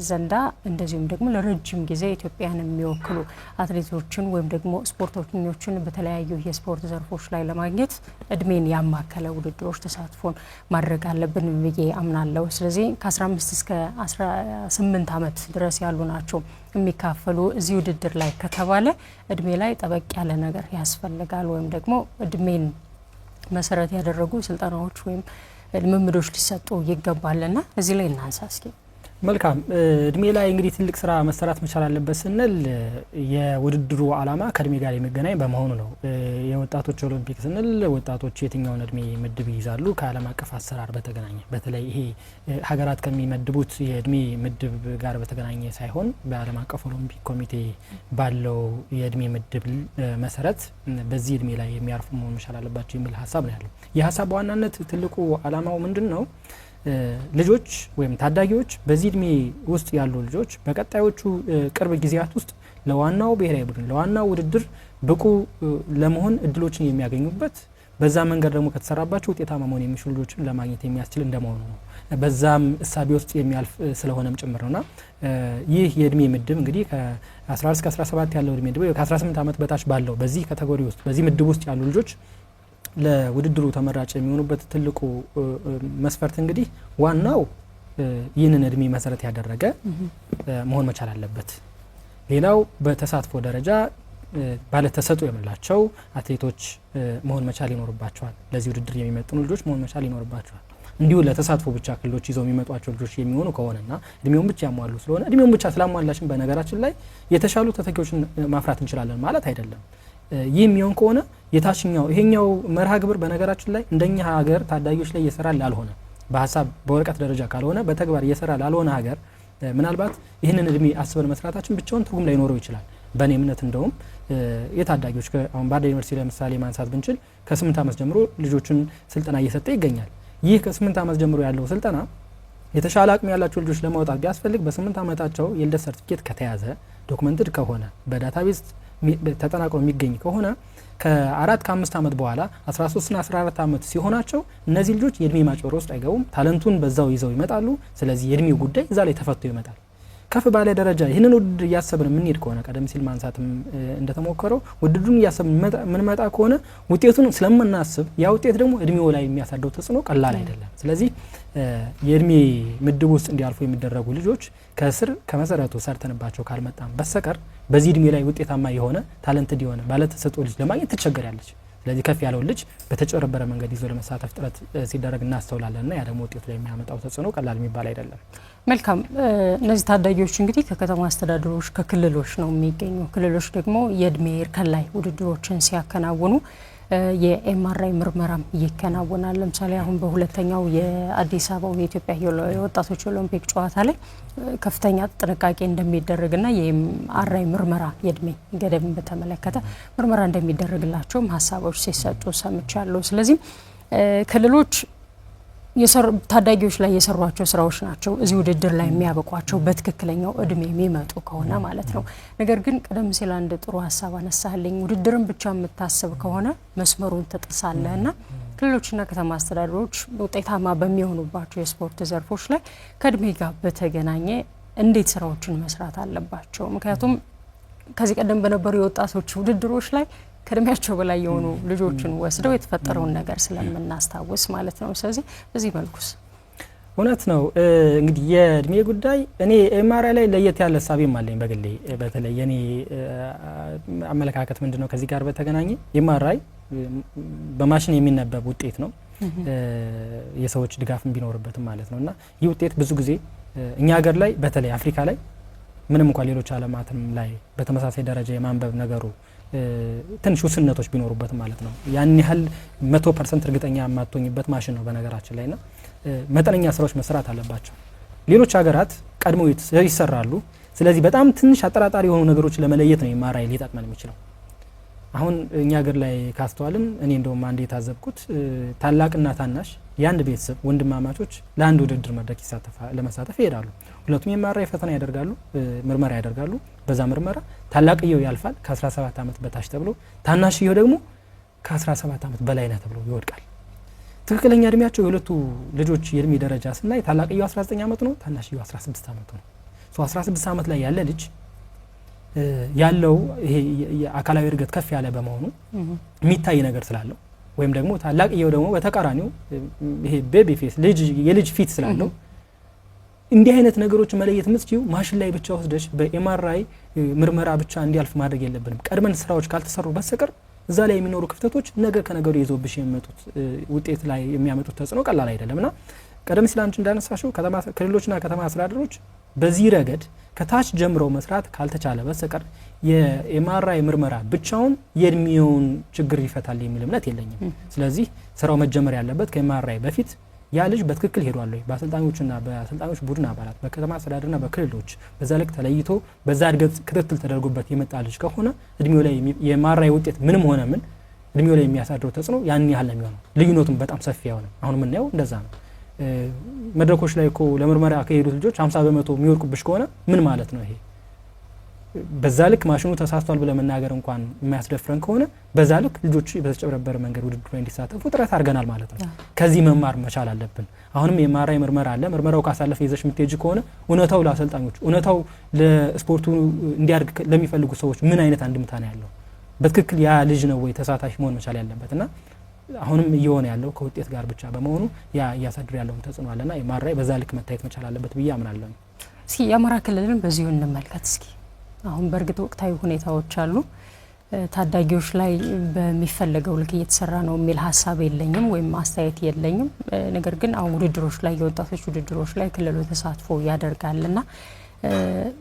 ዘንዳ እንደዚሁም ደግሞ ለረጅም ጊዜ ኢትዮጵያን የሚወክሉ አትሌቶችን ወይም ደግሞ ስፖርተኞችን በተለያዩ የስፖርት ዘርፎች ላይ ለማግኘት እድሜን ያማከለ ውድድሮች ተሳትፎን ማድረግ አለብን ብዬ አምናለሁ። ስለዚህ ከ15 እስከ 18 ዓመት ድረስ ያሉ ናቸው የሚካፈሉ እዚህ ውድድር ላይ ከተባለ እድሜ ላይ ጠበቅ ያለ ነገር ያስፈልጋል ወይም ደግሞ እድሜን መሰረት ያደረጉ ስልጠናዎች ወይም ልምምዶች ሊሰጡ ይገባልና እዚህ ላይ እናንሳ እስኪ። መልካም፣ እድሜ ላይ እንግዲህ ትልቅ ስራ መሰራት መቻል አለበት ስንል የውድድሩ ዓላማ ከእድሜ ጋር የሚገናኝ በመሆኑ ነው። የወጣቶች ኦሎምፒክ ስንል ወጣቶች የትኛውን እድሜ ምድብ ይይዛሉ ከዓለም አቀፍ አሰራር በተገናኘ፣ በተለይ ይሄ ሀገራት ከሚመድቡት የእድሜ ምድብ ጋር በተገናኘ ሳይሆን በዓለም አቀፍ ኦሎምፒክ ኮሚቴ ባለው የእድሜ ምድብ መሰረት በዚህ እድሜ ላይ የሚያርፉ መሆን መቻል አለባቸው የሚል ሀሳብ ነው ያለው። ይህ ሀሳብ በዋናነት ትልቁ ዓላማው ምንድን ነው? ልጆች ወይም ታዳጊዎች፣ በዚህ እድሜ ውስጥ ያሉ ልጆች በቀጣዮቹ ቅርብ ጊዜያት ውስጥ ለዋናው ብሔራዊ ቡድን፣ ለዋናው ውድድር ብቁ ለመሆን እድሎችን የሚያገኙበት፣ በዛ መንገድ ደግሞ ከተሰራባቸው ውጤታማ መሆን የሚችሉ ልጆችን ለማግኘት የሚያስችል እንደመሆኑ ነው። በዛም እሳቤ ውስጥ የሚያልፍ ስለሆነም ጭምር ነውና ይህ የእድሜ ምድብ እንግዲህ ከ14 እስከ 17 ያለው እድሜ ምድብ፣ ከ18 ዓመት በታች ባለው በዚህ category ውስጥ፣ በዚህ ምድብ ውስጥ ያሉ ልጆች ለውድድሩ ተመራጭ የሚሆኑበት ትልቁ መስፈርት እንግዲህ ዋናው ይህንን እድሜ መሰረት ያደረገ መሆን መቻል አለበት። ሌላው በተሳትፎ ደረጃ ባለተሰጥኦ የምንላቸው አትሌቶች መሆን መቻል ይኖርባቸዋል። ለዚህ ውድድር የሚመጥኑ ልጆች መሆን መቻል ይኖርባቸዋል። እንዲሁ ለተሳትፎ ብቻ ክልሎች ይዘው የሚመጧቸው ልጆች የሚሆኑ ከሆነና እድሜውን ብቻ ያሟሉ ስለሆነ፣ እድሜውን ብቻ ስላሟላችን በነገራችን ላይ የተሻሉ ተተኪዎችን ማፍራት እንችላለን ማለት አይደለም። ይህ የሚሆን ከሆነ የታችኛው ይሄኛው መርሃ ግብር በነገራችን ላይ እንደኛ ሀገር ታዳጊዎች ላይ እየሰራ ላልሆነ፣ በሀሳብ በወረቀት ደረጃ ካልሆነ በተግባር እየሰራ ላልሆነ ሀገር ምናልባት ይህንን እድሜ አስበን መስራታችን ብቻውን ትርጉም ላይኖረው ይችላል። በእኔ እምነት እንደውም የታዳጊዎች አሁን ባህር ዳር ዩኒቨርሲቲ ለምሳሌ ማንሳት ብንችል ከ8 ዓመት ጀምሮ ልጆችን ስልጠና እየሰጠ ይገኛል። ይህ ከ8 ዓመት ጀምሮ ያለው ስልጠና የተሻለ አቅም ያላቸው ልጆች ለማውጣት ቢያስፈልግ በ8 ዓመታቸው የልደት ሰርቲፊኬት ከተያዘ፣ documented ከሆነ፣ በ database ተጠናቅሮ የሚገኝ ከሆነ ከ4 ከ5 ዓመት በኋላ 13 ና 14 ዓመት ሲሆናቸው እነዚህ ልጆች የእድሜ ማጭበርበር ውስጥ አይገቡም። Talent ኡን በዛው ይዘው ይመጣሉ። ስለዚህ የእድሜው ጉዳይ እዛ ላይ ተፈቶ ይመጣል። ከፍ ባለ ደረጃ ይህንን ውድድር እያሰብን የምንሄድ ከሆነ፣ ቀደም ሲል ማንሳትም እንደተሞከረው ውድድሩን እያሰብን የምንመጣ ከሆነ ውጤቱን ስለምናስብ ያ ውጤት ደግሞ እድሜው ላይ የሚያሳድረው ተጽዕኖ ቀላል አይደለም። ስለዚህ የእድሜ ምድብ ውስጥ እንዲያልፉ የሚደረጉ ልጆች ከስር ከመሰረቱ ሰርተንባቸው ካልመጣም በስተቀር በዚህ እድሜ ላይ ውጤታማ የሆነ፣ talented የሆነ፣ ባለተሰጥኦ ልጅ ለማግኘት ትቸገሪያለች። ስለዚህ ከፍ ያለውን ልጅ በተጭበረበረ መንገድ ይዞ ለመሳተፍ ጥረት ሲደረግ እናስተውላለን እና ያ ደግሞ ውጤቱ ላይ የሚያመጣው ተጽዕኖ ቀላል የሚባል አይደለም። መልካም። እነዚህ ታዳጊዎች እንግዲህ ከከተማ አስተዳደሮች፣ ከክልሎች ነው የሚገኙ። ክልሎች ደግሞ የእድሜ እርከን ላይ ውድድሮችን ሲያከናውኑ የ MRI ምርመራም ይከናወናል። ለምሳሌ አሁን በሁለተኛው የአዲስ አበባው የኢትዮጵያ የወጣቶች ኦሎምፒክ ጨዋታ ላይ ከፍተኛ ጥንቃቄ እንደሚደረግና የ MRI ምርመራ፣ የእድሜ ገደብን በተመለከተ ምርመራ እንደሚደረግላቸውም ሀሳቦች ሲሰጡ ሰምቻለሁ። ስለዚህ ክልሎች ታዳጊዎች ላይ የሰሯቸው ስራዎች ናቸው እዚህ ውድድር ላይ የሚያበቋቸው፣ በትክክለኛው እድሜ የሚመጡ ከሆነ ማለት ነው። ነገር ግን ቀደም ሲል አንድ ጥሩ ሀሳብ አነሳልኝ። ውድድርን ብቻ የምታስብ ከሆነ መስመሩን ትጥሳለህ እና ክልሎችና ከተማ አስተዳደሮች ውጤታማ በሚሆኑባቸው የስፖርት ዘርፎች ላይ ከእድሜ ጋር በተገናኘ እንዴት ስራዎችን መስራት አለባቸው? ምክንያቱም ከዚህ ቀደም በነበሩ የወጣቶች ውድድሮች ላይ ከእድሜያቸው በላይ የሆኑ ልጆችን ወስደው የተፈጠረውን ነገር ስለምናስታውስ ማለት ነው። ስለዚህ በዚህ መልኩስ? እውነት ነው። እንግዲህ የእድሜ ጉዳይ እኔ MRI ላይ ለየት ያለ እሳቤም አለኝ በግሌ። በተለይ የኔ አመለካከት ምንድን ነው? ከዚህ ጋር በተገናኘ MRI በማሽን የሚነበብ ውጤት ነው፣ የሰዎች ድጋፍም ቢኖርበትም ማለት ነው። እና ይህ ውጤት ብዙ ጊዜ እኛ ሀገር ላይ፣ በተለይ አፍሪካ ላይ፣ ምንም እንኳን ሌሎች አለማትም ላይ በተመሳሳይ ደረጃ የማንበብ ነገሩ ትንሽ ውስንነቶች ቢኖሩበት ማለት ነው። ያን ያህል 100% እርግጠኛ የማትሆኝበት ማሽን ነው በነገራችን ላይ። ና መጠነኛ ስራዎች መሰራት አለባቸው። ሌሎች ሀገራት ቀድመው ይሰራሉ። ስለዚህ በጣም ትንሽ አጠራጣሪ የሆኑ ነገሮች ለመለየት ነው MRI ሊጠቅመን የሚችለው። አሁን እኛ ሀገር ላይ ካስተዋልን እኔ እንደውም አንድ የታዘብኩት ታላቅና ታናሽ የአንድ ቤተሰብ ወንድማማቾች ለአንድ ውድድር መድረክ ለመሳተፍ ይሄዳሉ። ሁለቱም የ MRI ፈተና ያደርጋሉ፣ ምርመራ ያደርጋሉ። በዛ ምርመራ ታላቅየው ያልፋል ከ17 ዓመት በታች ተብሎ፣ ታናሽየው ደግሞ ከ17 ዓመት በላይ ነህ ተብሎ ይወድቃል። ትክክለኛ እድሜያቸው የሁለቱ ልጆች የእድሜ ደረጃ ስናይ ታላቅየው 19 ዓመቱ ነው፣ ታናሽየው 16 ዓመቱ ነው። 16 ዓመት ላይ ያለ ልጅ ያለው ይሄ የአካላዊ እድገት ከፍ ያለ በመሆኑ የሚታይ ነገር ስላለው፣ ወይም ደግሞ ታላቅየው ደግሞ በተቃራኒው ይሄ baby face፣ ልጅ የልጅ ፊት ስላለው እንዲህ አይነት ነገሮች መለየት የምትችይው ማሽን ላይ ብቻ ወስደሽ በ MRI ምርመራ ብቻ እንዲያልፍ ማድረግ የለብንም። ቀድመን ስራዎች ካልተሰሩ በስተቀር እዛ ላይ የሚኖሩ ክፍተቶች ነገ ከነገሩ ይዘውብሽ የሚመጡት ውጤት ላይ የሚያመጡት ተጽዕኖ ቀላል አይደለም። እና ቀደም ሲል አንቺ እንዳነሳሽው ክልሎችና ከተማ አስተዳደሮች በዚህ ረገድ ከታች ጀምሮ መስራት ካልተቻለ በስተቀር የ MRI ምርመራ ብቻውን የእድሜውን ችግር ይፈታል የሚል እምነት የለኝም። ስለዚህ ስራው መጀመር ያለበት ከ MRI በፊት ያ ልጅ በትክክል ሄዷል ወይ፣ በአሰልጣኞችና በአሰልጣኞች ቡድን አባላት፣ በከተማ አስተዳደርና በክልሎች በዛ ልክ ተለይቶ በዛ እድገት ክትትል ተደርጎበት የመጣ ልጅ ከሆነ እድሜው ላይ የ MRI ውጤት ምንም ሆነ ምን እድሜው ላይ የሚያሳድረው ተጽዕኖ ያን ያህል ነው የሚሆነው። ልዩነቱም በጣም ሰፊ አይሆንም። አሁን የምናየው እንደዛ ነው። መድረኮች ላይ እኮ ለምርመራ ከሄዱት ልጆች 50% የሚወድቁብሽ ከሆነ ምን ማለት ነው ይሄ? በዛ ልክ ማሽኑ ተሳስቷል ብለህ መናገር እንኳን የማያስደፍረን ከሆነ በዛ ልክ ልጆች በተጨበረበረ መንገድ ውድድሩ ላይ እንዲሳተፉ ጥረት አድርገናል ማለት ነው። ከዚህ መማር መቻል አለብን። አሁንም የ MRI ምርመራ አለ። ምርመራው ካሳለፈ ይዘሽ የምትሄጂ ከሆነ እውነታው ለአሰልጣኞች፣ እውነታው ለስፖርቱ እንዲያድግ ለሚፈልጉ ሰዎች ምን አይነት አንድምታ ነው ያለው? በትክክል ያ ልጅ ነው ወይ ተሳታፊ መሆን መቻል ያለበት? እና አሁንም እየሆነ ያለው ከውጤት ጋር ብቻ በመሆኑ ያ እያሳድር ያለውን ተጽዕኖ አለና የ MRI በዛ ልክ መታየት መቻል አለበት ብዬ አምናለሁ። እስኪ የአማራ ክልልን በዚሁ እንመልከት እስኪ። አሁን በእርግጥ ወቅታዊ ሁኔታዎች አሉ። ታዳጊዎች ላይ በሚፈለገው ልክ እየተሰራ ነው የሚል ሀሳብ የለኝም ወይም አስተያየት የለኝም። ነገር ግን አሁን ውድድሮች ላይ፣ የወጣቶች ውድድሮች ላይ ክልሉ ተሳትፎ ያደርጋልና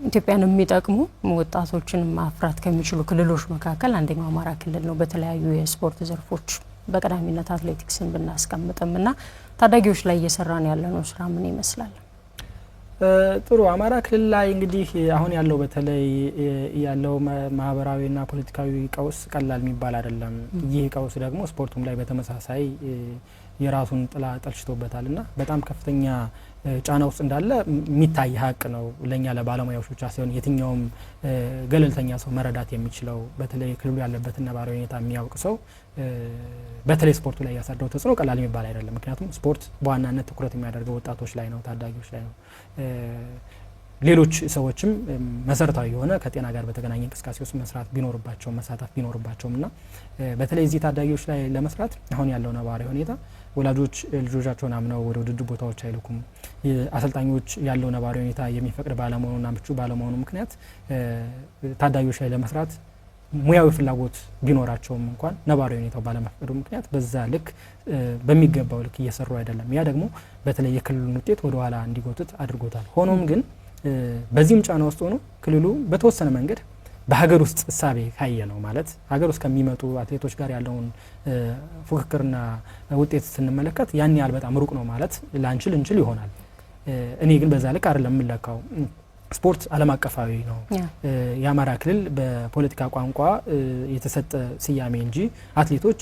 ኢትዮጵያን የሚጠቅሙ ወጣቶችን ማፍራት ከሚችሉ ክልሎች መካከል አንደኛው አማራ ክልል ነው። በተለያዩ የስፖርት ዘርፎች በቀዳሚነት አትሌቲክስን ብናስቀምጥም እና ታዳጊዎች ላይ እየሰራን ያለነው ስራ ምን ይመስላል? ጥሩ። አማራ ክልል ላይ እንግዲህ አሁን ያለው በተለይ ያለው ማህበራዊና ፖለቲካዊ ቀውስ ቀላል የሚባል አይደለም። ይህ ቀውስ ደግሞ ስፖርቱም ላይ በተመሳሳይ የራሱን ጥላ ጠልሽቶበታል እና በጣም ከፍተኛ ጫና ውስጥ እንዳለ የሚታይ ሀቅ ነው። ለእኛ ለባለሙያዎች ብቻ ሳይሆን የትኛውም ገለልተኛ ሰው መረዳት የሚችለው፣ በተለይ ክልሉ ያለበትን ነባራዊ ሁኔታ የሚያውቅ ሰው በተለይ ስፖርቱ ላይ ያሳደረው ተጽዕኖ ቀላል የሚባል አይደለም። ምክንያቱም ስፖርት በዋናነት ትኩረት የሚያደርገው ወጣቶች ላይ ነው፣ ታዳጊዎች ላይ ነው። ሌሎች ሰዎችም መሰረታዊ የሆነ ከጤና ጋር በተገናኘ እንቅስቃሴ ውስጥ መስራት ቢኖርባቸውም፣ መሳተፍ ቢኖርባቸውም እና በተለይ እዚህ ታዳጊዎች ላይ ለመስራት አሁን ያለው ነባራዊ ሁኔታ ወላጆች ልጆቻቸውን አምነው ወደ ውድድር ቦታዎች አይልኩም። አሰልጣኞች ያለው ነባራዊ ሁኔታ የሚፈቅድ ባለመሆኑና ምቹ ባለመሆኑ ምክንያት ታዳጊዎች ላይ ለመስራት ሙያዊ ፍላጎት ቢኖራቸውም እንኳን ነባራዊ ሁኔታው ባለመፍቀዱ ምክንያት በዛ ልክ በሚገባው ልክ እየሰሩ አይደለም። ያ ደግሞ በተለይ የክልሉን ውጤት ወደ ኋላ እንዲጎትት አድርጎታል። ሆኖም ግን በዚህም ጫና ውስጥ ሆኖ ክልሉ በተወሰነ መንገድ በሀገር ውስጥ እሳቤ ካየ ነው ማለት ሀገር ውስጥ ከሚመጡ አትሌቶች ጋር ያለውን ፉክክርና ውጤት ስንመለከት ያን ያህል በጣም ሩቅ ነው ማለት ላንችል እንችል ይሆናል። እኔ ግን በዛ ልክ አይደለም የምለካው። ስፖርት ዓለም አቀፋዊ ነው። የአማራ ክልል በፖለቲካ ቋንቋ የተሰጠ ስያሜ እንጂ አትሌቶች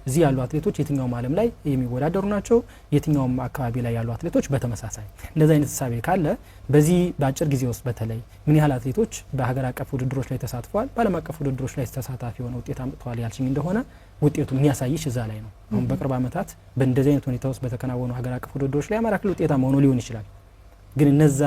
እዚህ ያሉ አትሌቶች የትኛውም ዓለም ላይ የሚወዳደሩ ናቸው። የትኛውም አካባቢ ላይ ያሉ አትሌቶች በተመሳሳይ እንደዚህ አይነት እሳቤ ካለ በዚህ በአጭር ጊዜ ውስጥ በተለይ ምን ያህል አትሌቶች በሀገር አቀፍ ውድድሮች ላይ ተሳትፈዋል፣ በዓለም አቀፍ ውድድሮች ላይ ተሳታፊ የሆነ ውጤት አምጥተዋል ያልሽኝ እንደሆነ ውጤቱ የሚያሳይሽ እዛ ላይ ነው። አሁን በቅርብ ዓመታት በእንደዚህ አይነት ሁኔታ ውስጥ በተከናወኑ ሀገር አቀፍ ውድድሮች ላይ አማራ ክልል ውጤታማ ሆኖ ሊሆን ይችላል። ግን እነዛ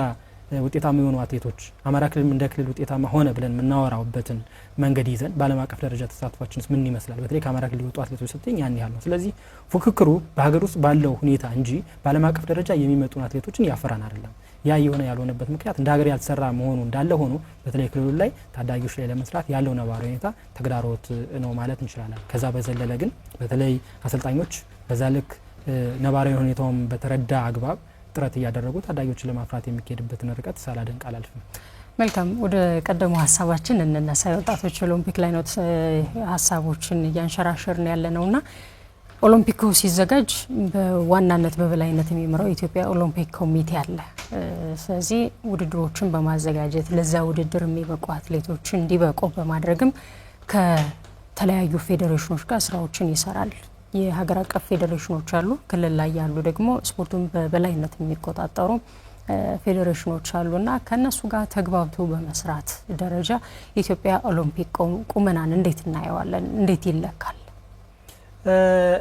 ውጤታማ የሆኑ አትሌቶች አማራ ክልል እንደ ክልል ውጤታማ ሆነ ብለን የምናወራበትን መንገድ ይዘን በዓለም አቀፍ ደረጃ ተሳትፏችንስ ምን ይመስላል? በተለይ ከአማራ ክልል የወጡ አትሌቶች ስትኝ ያን ያህል ነው። ስለዚህ ፉክክሩ በሀገር ውስጥ ባለው ሁኔታ እንጂ በዓለም አቀፍ ደረጃ የሚመጡን አትሌቶችን እያፈራን አይደለም። ያ የሆነ ያልሆነበት ምክንያት እንደ ሀገር ያልተሰራ መሆኑ እንዳለ ሆኖ በተለይ ክልሉ ላይ ታዳጊዎች ላይ ለመስራት ያለው ነባራዊ ሁኔታ ተግዳሮት ነው ማለት እንችላለን። ከዛ በዘለለ ግን በተለይ አሰልጣኞች በዛ ልክ ነባራዊ ሁኔታውን በተረዳ አግባብ ጥረት እያደረጉ ታዳጊዎችን ለማፍራት የሚካሄድበትን ርቀት ሳላደንቅ አላልፍም። መልካም፣ ወደ ቀደሙ ሀሳባችን እንነሳ። የወጣቶች ኦሎምፒክ ላይ ነው ሀሳቦችን እያንሸራሸርን ያለ ነውና ኦሎምፒኩ ሲዘጋጅ በዋናነት በበላይነት የሚመራው የኢትዮጵያ ኦሎምፒክ ኮሚቴ አለ። ስለዚህ ውድድሮችን በማዘጋጀት ለዛ ውድድር የሚበቁ አትሌቶች እንዲበቁ በማድረግም ከተለያዩ ፌዴሬሽኖች ጋር ስራዎችን ይሰራል። የሀገር አቀፍ ፌዴሬሽኖች አሉ። ክልል ላይ ያሉ ደግሞ ስፖርቱን በበላይነት የሚቆጣጠሩ ፌዴሬሽኖች አሉና ከእነሱ ጋር ተግባብቶ በመስራት ደረጃ የኢትዮጵያ ኦሎምፒክ ቁመናን እንዴት እናየዋለን? እንዴት ይለካል?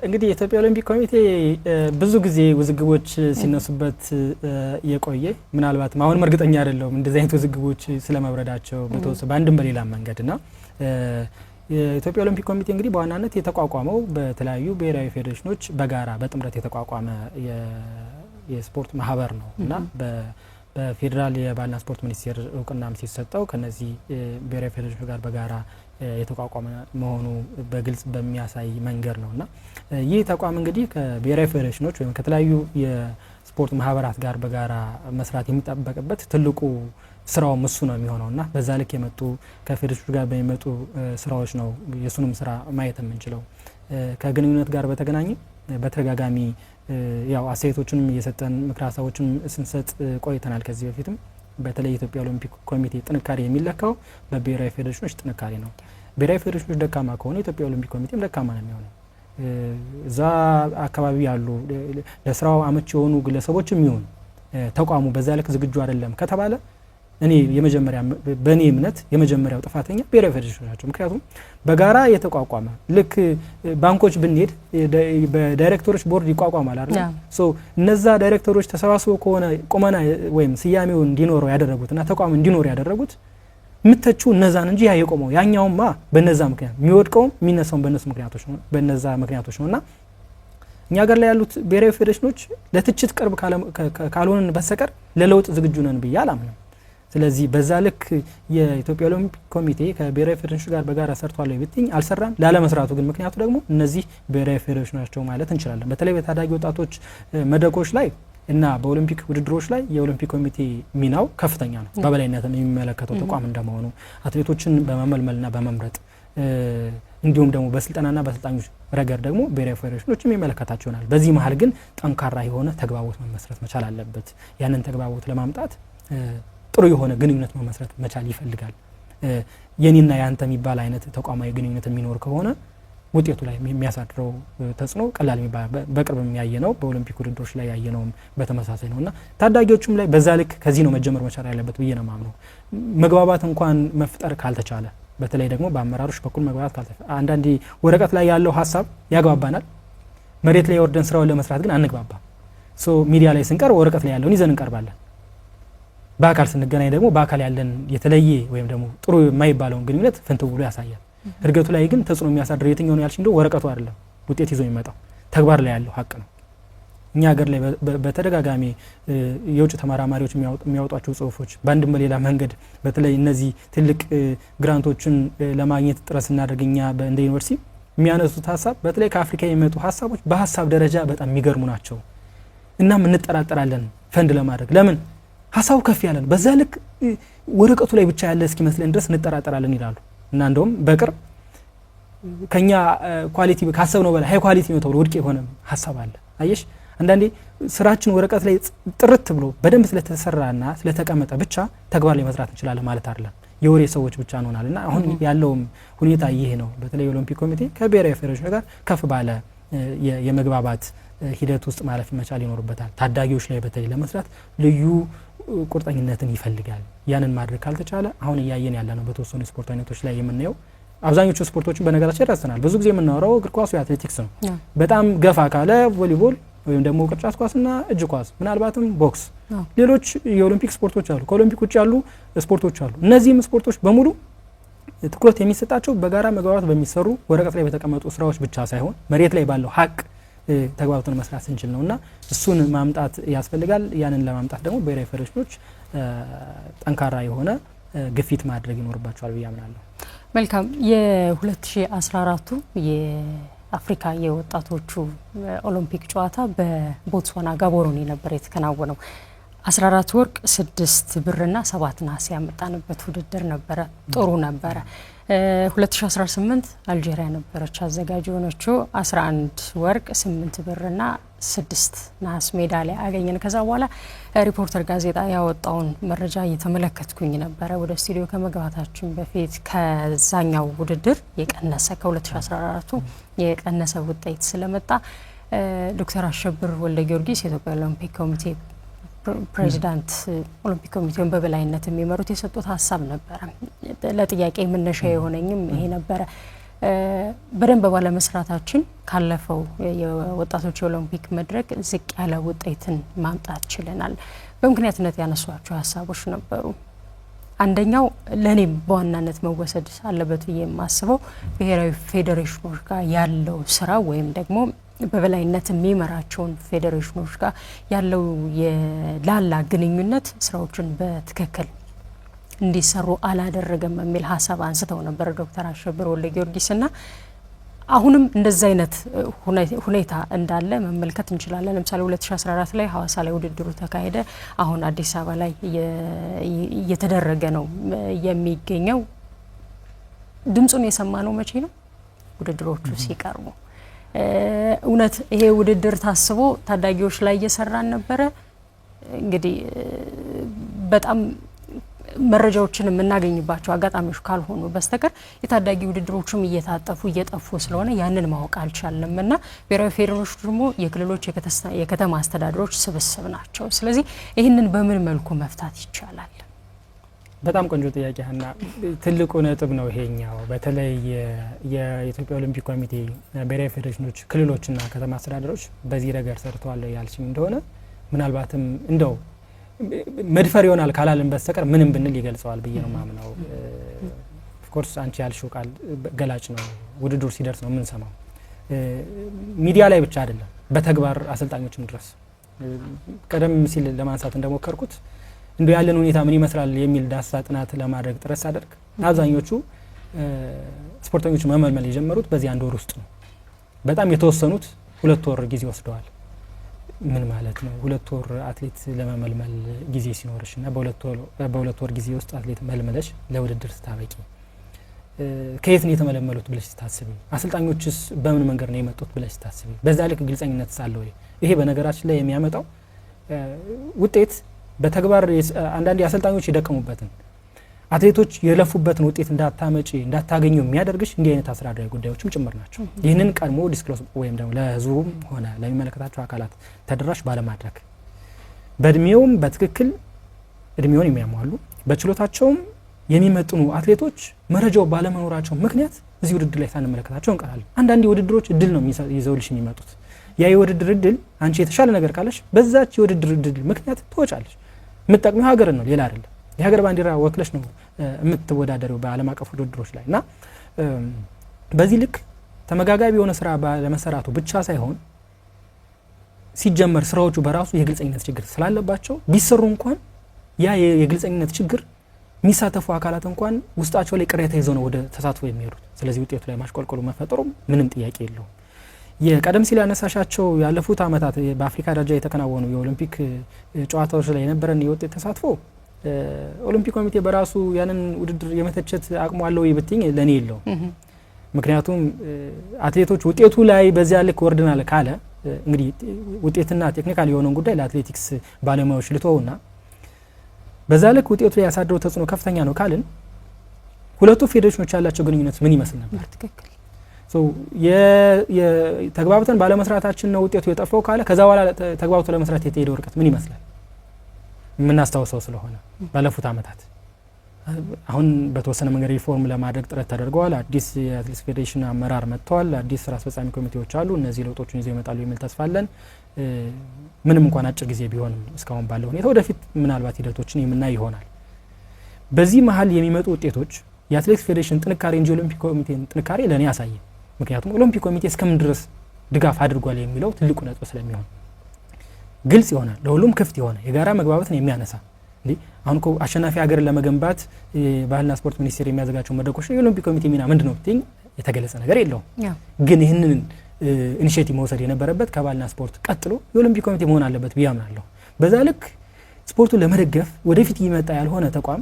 እንግዲህ የኢትዮጵያ ኦሎምፒክ ኮሚቴ ብዙ ጊዜ ውዝግቦች ሲነሱበት የቆየ፣ ምናልባትም አሁንም እርግጠኛ አይደለሁም እንደዚህ አይነት ውዝግቦች ስለመብረዳቸው በተወሰነ በአንድም በሌላም መንገድ። እና የኢትዮጵያ ኦሎምፒክ ኮሚቴ እንግዲህ በዋናነት የተቋቋመው በተለያዩ ብሔራዊ ፌዴሬሽኖች በጋራ በጥምረት የተቋቋመ የስፖርት ማህበር ነው እና በፌዴራል የባህልና ስፖርት ሚኒስቴር እውቅናም ሲሰጠው ከነዚህ ብሔራዊ ፌዴሬሽኖች ጋር በጋራ የተቋቋመ መሆኑ በግልጽ በሚያሳይ መንገድ ነው። እና ይህ ተቋም እንግዲህ ከብሔራዊ ፌዴሬሽኖች ወይም ከተለያዩ የስፖርት ከስፖርት ማህበራት ጋር በጋራ መስራት የሚጠበቅበት ትልቁ ስራውም እሱ ነው የሚሆነው እና በዛ ልክ የመጡ ከፌዴሬሽኖች ጋር በሚመጡ ስራዎች ነው የእሱንም ስራ ማየት የምንችለው። ከግንኙነት ጋር በተገናኘ በተደጋጋሚ ያው አስተያየቶችንም እየሰጠን ምክረ ሀሳቦችን ስንሰጥ ቆይተናል። ከዚህ በፊትም በተለይ የኢትዮጵያ ኦሎምፒክ ኮሚቴ ጥንካሬ የሚለካው በብሔራዊ ፌዴሬሽኖች ጥንካሬ ነው። ብሔራዊ ፌዴሬሽኖች ደካማ ከሆነ የኢትዮጵያ ኦሎምፒክ ኮሚቴም ደካማ ነው የሚሆነው። እዛ አካባቢ ያሉ ለስራው አመች የሆኑ ግለሰቦችም ይሁን ተቋሙ በዛ ልክ ዝግጁ አይደለም ከተባለ እኔ የመጀመሪያ በእኔ እምነት የመጀመሪያው ጥፋተኛ ብሔራዊ ፌዴሬሽኖች ናቸው። ምክንያቱም በጋራ የተቋቋመ ልክ ባንኮች ብንሄድ በዳይሬክተሮች ቦርድ ይቋቋማል አይደል? So እነዛ ዳይሬክተሮች ተሰባስበው ከሆነ ቁመና ወይም ስያሜውን እንዲኖረው ያደረጉት እና ተቋም እንዲኖር ያደረጉት የምተቹ እነዛን እንጂ ያ የቆመው ያኛውማ በነዛ ምክንያት የሚወድቀውም የሚነሳውም በነሱ ምክንያቶች ነው በነዛ ምክንያቶች ነው። እና እኛ ሀገር ላይ ያሉት ብሔራዊ ፌዴሬሽኖች ለትችት ቅርብ ካልሆንን በስተቀር ለለውጥ ዝግጁ ነን ብዬ አላምንም። ስለዚህ በዛ ልክ የኢትዮጵያ ኦሎምፒክ ኮሚቴ ከብሔራዊ ፌዴሬሽኖች ጋር በጋራ ሰርቷል ብትኝ አልሰራም። ላለመስራቱ ግን ምክንያቱ ደግሞ እነዚህ ብሔራዊ ፌዴሬሽኖች ናቸው ማለት እንችላለን። በተለይ በታዳጊ ወጣቶች መድረኮች ላይ እና በኦሎምፒክ ውድድሮች ላይ የኦሎምፒክ ኮሚቴ ሚናው ከፍተኛ ነው። በበላይነት የሚመለከተው ተቋም እንደመሆኑ አትሌቶችን በመመልመልና በመምረጥ እንዲሁም ደግሞ በስልጠናና በአሰልጣኞች ረገድ ደግሞ ብሔራዊ ፌዴሬሽኖች የሚመለከታቸው ይሆናል። በዚህ መሀል ግን ጠንካራ የሆነ ተግባቦት መመስረት መቻል አለበት። ያንን ተግባቦት ለማምጣት ጥሩ የሆነ ግንኙነት መመስረት መቻል ይፈልጋል። የኔና የአንተ የሚባል አይነት ተቋማዊ ግንኙነት የሚኖር ከሆነ ውጤቱ ላይ የሚያሳድረው ተጽዕኖ ቀላል የሚባል በቅርብ ያየነው በኦሎምፒክ ውድድሮች ላይ ያየነውም በተመሳሳይ ነው እና ታዳጊዎቹም ላይ በዛ ልክ ከዚህ ነው መጀመር መቻል ያለበት ብዬ ነው የማምነው። መግባባት እንኳን መፍጠር ካልተቻለ በተለይ ደግሞ በአመራሮች በኩል መግባባት ካልተቻለ አንዳንዴ ወረቀት ላይ ያለው ሀሳብ ያግባባናል፣ መሬት ላይ ወርደን ስራውን ለመስራት ግን አንግባባም። So ሚዲያ ላይ ስንቀርብ ወረቀት ላይ ያለውን ይዘን እንቀርባለን። በአካል ስንገናኝ ደግሞ በአካል ያለን የተለየ ወይም ደግሞ ጥሩ የማይባለውን ግንኙነት ፍንትው ብሎ ያሳያል። እድገቱ ላይ ግን ተጽዕኖ የሚያሳድረው የትኛው ነው ያልሽ እንደው ወረቀቱ አይደለም ውጤት ይዞ የሚመጣው ተግባር ላይ ያለው ሀቅ ነው። እኛ ሀገር ላይ በተደጋጋሚ የውጭ ተመራማሪዎች የሚያወጧቸው ጽሁፎች በአንድም በሌላ መንገድ በተለይ እነዚህ ትልቅ grant ኦችን ለማግኘት ጥረት ስናደርግ እኛ እንደ ዩኒቨርሲቲ የሚያነሱት ሀሳብ በተለይ ከአፍሪካ የሚመጡ ሀሳቦች በሀሳብ ደረጃ በጣም የሚገርሙ ናቸው። እናም እንጠራጠራለን ፈንድ ለማድረግ ለምን ሀሳቡ ከፍ ያለ ነው። በዛ ልክ ወረቀቱ ላይ ብቻ ያለ እስኪመስለን ድረስ እንጠራጠራለን ይላሉ። እና እንደውም በቅርብ ከኛ quality ካሰብነው በላይ high quality ነው ተብሎ ውድቅ የሆነ ሀሳብ አለ። አየሽ አንዳንዴ ስራችን ወረቀት ላይ ጥርት ብሎ በደንብ ስለተሰራና ስለተቀመጠ ብቻ ተግባር ላይ መስራት እንችላለን ማለት አይደለም። የወሬ ሰዎች ብቻ እንሆናለን። እና አሁን ያለውም ሁኔታ ይህ ነው። በተለይ የኦሎምፒክ ኮሚቴ ከብሔራዊ ፌዴሬሽን ጋር ከፍ ባለ የመግባባት ሂደት ውስጥ ማለፍ መቻል ይኖርበታል። ታዳጊዎች ላይ በተለይ ለመስራት ልዩ ቁርጠኝነትን ይፈልጋል። ያንን ማድረግ ካልተቻለ አሁን እያየን ያለ ነው በተወሰኑ የስፖርት አይነቶች ላይ የምናየው አብዛኞቹ ስፖርቶችን በነገራችን ረስተናል። ብዙ ጊዜ የምናወራው እግር ኳስ ወይ አትሌቲክስ ነው። በጣም ገፋ ካለ ቮሊቦል ወይም ደግሞ ቅርጫት ኳስና እጅ ኳስ ምናልባትም ቦክስ፣ ሌሎች የኦሎምፒክ ስፖርቶች አሉ። ከኦሎምፒክ ውጭ ያሉ ስፖርቶች አሉ። እነዚህም ስፖርቶች በሙሉ ትኩረት የሚሰጣቸው በጋራ መግባባት በሚሰሩ ወረቀት ላይ በተቀመጡ ስራዎች ብቻ ሳይሆን መሬት ላይ ባለው ሀቅ ተግባብተን መስራት ስንችል ነው እና እሱን ማምጣት ያስፈልጋል። ያንን ለማምጣት ደግሞ ብሔራዊ ፌዴሬሽኖች ጠንካራ የሆነ ግፊት ማድረግ ይኖርባቸዋል ብዬ አምናለሁ። መልካም። የ2014ቱ የአፍሪካ የወጣቶቹ ኦሎምፒክ ጨዋታ በቦትስዋና ጋቦሮኒ ነበር የተከናወነው። 14 ወርቅ፣ 6 ብርና 7 ነሐስ ያመጣንበት ውድድር ነበረ። ጥሩ ነበረ። 2018 አልጄሪያ ነበረች አዘጋጅ የሆነችው። 11 ወርቅ፣ 8 ብርና 6 ነሐስ ሜዳሊያ አገኘን። ከዛ በኋላ ሪፖርተር ጋዜጣ ያወጣውን መረጃ እየተመለከትኩኝ ነበረ ወደ ስቱዲዮ ከመግባታችን በፊት። ከዛኛው ውድድር የቀነሰ ከ2014ቱ የቀነሰ ውጤት ስለመጣ ዶክተር አሸብር ወልደ ጊዮርጊስ የኢትዮጵያ ኦሎምፒክ ኮሚቴ ፕሬዚዳንት፣ ኦሎምፒክ ኮሚቴውን በበላይነት የሚመሩት የሰጡት ሀሳብ ነበረ። ለጥያቄ መነሻ የሆነኝም ይሄ ነበረ። በደንብ ባለመስራታችን ካለፈው የወጣቶች የኦሎምፒክ መድረክ ዝቅ ያለ ውጤትን ማምጣት ችለናል። በምክንያትነት ያነሷቸው ሀሳቦች ነበሩ። አንደኛው ለእኔም በዋናነት መወሰድ አለበት ብዬ የማስበው ብሔራዊ ፌዴሬሽኖች ጋር ያለው ስራ ወይም ደግሞ በበላይነት የሚመራቸውን ፌዴሬሽኖች ጋር ያለው የላላ ግንኙነት ስራዎችን በትክክል እንዲሰሩ አላደረገም የሚል ሀሳብ አንስተው ነበር ዶክተር አሸብር ወልደ ጊዮርጊስ። ና አሁንም እንደዚ አይነት ሁኔታ እንዳለ መመልከት እንችላለን። ለምሳሌ 2014 ላይ ሀዋሳ ላይ ውድድሩ ተካሄደ። አሁን አዲስ አበባ ላይ እየተደረገ ነው የሚገኘው። ድምፁን የሰማነው መቼ ነው? ውድድሮቹ ሲቀርቡ። እውነት ይሄ ውድድር ታስቦ ታዳጊዎች ላይ እየሰራን ነበረ? እንግዲህ በጣም መረጃዎችን የምናገኝባቸው አጋጣሚዎች ካልሆኑ በስተቀር የታዳጊ ውድድሮችም እየታጠፉ እየጠፉ ስለሆነ ያንን ማወቅ አልቻልንም እና ብሔራዊ ፌዴሬሽኖች ደግሞ የክልሎች የከተማ አስተዳደሮች ስብስብ ናቸው። ስለዚህ ይህንን በምን መልኩ መፍታት ይቻላል? በጣም ቆንጆ ጥያቄ ሀና፣ ትልቁ ነጥብ ነው ይሄኛው። በተለይ የኢትዮጵያ ኦሎምፒክ ኮሚቴ፣ ብሔራዊ ፌዴሬሽኖች፣ ክልሎችና ከተማ አስተዳደሮች በዚህ ረገድ ሰርተዋል ያልሽኝ እንደሆነ ምናልባትም እንደው መድፈር ይሆናል ካላልን በስተቀር ምንም ብንል ይገልጸዋል ብዬ ነው ማምነው። Of course አንቺ ያልሽው ቃል ገላጭ ነው። ውድድሩ ሲደርስ ነው የምንሰማው። ሚዲያ ላይ ብቻ አይደለም፣ በተግባር አሰልጣኞችም ድረስ ቀደም ሲል ለማንሳት እንደሞከርኩት እንዲ ያለን ሁኔታ ምን ይመስላል የሚል ዳሰሳ ጥናት ለማድረግ ጥረት ሳደርግ አብዛኞቹ ስፖርተኞች መመልመል የጀመሩት በዚህ አንድ ወር ውስጥ ነው። በጣም የተወሰኑት 2 ወር ጊዜ ወስደዋል። ምን ማለት ነው? 2 ወር አትሌት ለመመልመል ጊዜ ሲኖርሽ እና በ2 ወር ጊዜ ውስጥ አትሌት መልመለሽ ለውድድር ስታበቂ ከየት ነው የተመለመሉት ብለሽ ስታስቢ፣ አሰልጣኞችስ በምን መንገድ ነው የመጡት ብለሽ ስታስቢ፣ በዛ ልክ ግልጸኝነት አለ ወይ? ይሄ በነገራችን ላይ የሚያመጣው ውጤት በተግባር አንዳንድ አሰልጣኞች የደከሙበትን፣ አትሌቶች የለፉበትን ውጤት እንዳታመጪ እንዳታገኙ የሚያደርግሽ እንዲህ አይነት አስተዳደራዊ ጉዳዮችም ጭምር ናቸው። ይህንን ቀድሞ disclose ወይም ደግሞ ለሕዝቡም ሆነ ለሚመለከታቸው አካላት ተደራሽ ባለማድረግ በእድሜውም በትክክል እድሜውን የሚያሟሉ በችሎታቸውም የሚመጥኑ አትሌቶች መረጃው ባለመኖራቸው ምክንያት እዚህ ውድድር ላይ ሳንመለከታቸው እንቀራለን። አንዳንድ የውድድሮች እድል ነው ይዘውልሽ የሚመጡት። ያ የውድድር እድል አንቺ የተሻለ ነገር ካለሽ በዛች የውድድር እድል ምክንያት ትወጫለሽ። የምትጠቅሚው ሀገርን ነው፣ ሌላ አይደለም። የሀገር ባንዲራ ወክለሽ ነው የምትወዳደሪው በዓለም አቀፍ ውድድሮች ላይ። እና በዚህ ልክ ተመጋጋቢ የሆነ ስራ ባለመሰራቱ ብቻ ሳይሆን ሲጀመር ስራዎቹ በራሱ የግልጸኝነት ችግር ስላለባቸው ቢሰሩ እንኳን ያ የግልጸኝነት ችግር የሚሳተፉ አካላት እንኳን ውስጣቸው ላይ ቅሬታ ይዘው ነው ወደ ተሳትፎ የሚሄዱት። ስለዚህ ውጤቱ ላይ ማሽቆልቆሉ መፈጠሩ ምንም ጥያቄ የለውም። የቀደም ሲል ያነሳሻቸው ያለፉት ዓመታት በአፍሪካ ደረጃ የተከናወኑ የኦሎምፒክ ጨዋታዎች ላይ የነበረን የውጤት ተሳትፎ ኦሎምፒክ ኮሚቴ በራሱ ያንን ውድድር የመተቸት አቅሙ አለው ወይ ብትኝ ለእኔ የለውም። ምክንያቱም አትሌቶች ውጤቱ ላይ በዚያ ልክ ወርድናል ካለ፣ እንግዲህ ውጤትና technical የሆነውን ጉዳይ ለአትሌቲክስ ባለሙያዎች ልተውና በዛ ልክ ውጤቱ ላይ ያሳደረው ተጽዕኖ ከፍተኛ ነው ካልን ሁለቱ ፌዴሬሽኖች ያላቸው ግንኙነት ምን ይመስል ነበር? ተግባብተን ባለመስራታችን ነው ውጤቱ የጠፋው ካለ ከዛ በኋላ ተግባብቶ ለመስራት የተሄደው ርቀት ምን ይመስላል? የምናስታውሰው ስለሆነ ባለፉት ዓመታት አሁን በተወሰነ መንገድ ሪፎርም ለማድረግ ጥረት ተደርገዋል። አዲስ የአትሌቲክስ ፌዴሬሽን አመራር መጥተዋል። አዲስ ስራ አስፈጻሚ ኮሚቴዎች አሉ። እነዚህ ለውጦችን ይዘው ይመጣሉ የሚል ተስፋ አለን። ምንም እንኳን አጭር ጊዜ ቢሆንም እስካሁን ባለው ሁኔታ ወደፊት ምናልባት ሂደቶችን የምናይ ይሆናል። በዚህ መሀል የሚመጡ ውጤቶች የአትሌቲክስ ፌዴሬሽን ጥንካሬ እንጂ ኦሎምፒክ ኮሚቴን ጥንካሬ ለእኔ አያሳይም። ምክንያቱም ኦሎምፒክ ኮሚቴ እስከምን ድረስ ድጋፍ አድርጓል የሚለው ትልቁ ነጥብ ስለሚሆን ግልጽ ይሆናል፣ ለሁሉም ክፍት የሆነ የጋራ መግባባትን የሚያነሳ። እንዲህ አሁን እኮ አሸናፊ ሀገርን ለመገንባት ባህልና ስፖርት ሚኒስቴር የሚያዘጋቸው መድረኮች የኦሎምፒክ ኮሚቴ ሚና ምንድን ነው ብትይኝ የተገለጸ ነገር የለውም። ግን ይህንን initiative መውሰድ የነበረበት ከባህልና ስፖርት ቀጥሎ የኦሎምፒክ ኮሚቴ መሆን አለበት ብዬ አምናለሁ። በዛ ልክ ስፖርቱን ለመደገፍ ወደፊት እየመጣ ያልሆነ ተቋም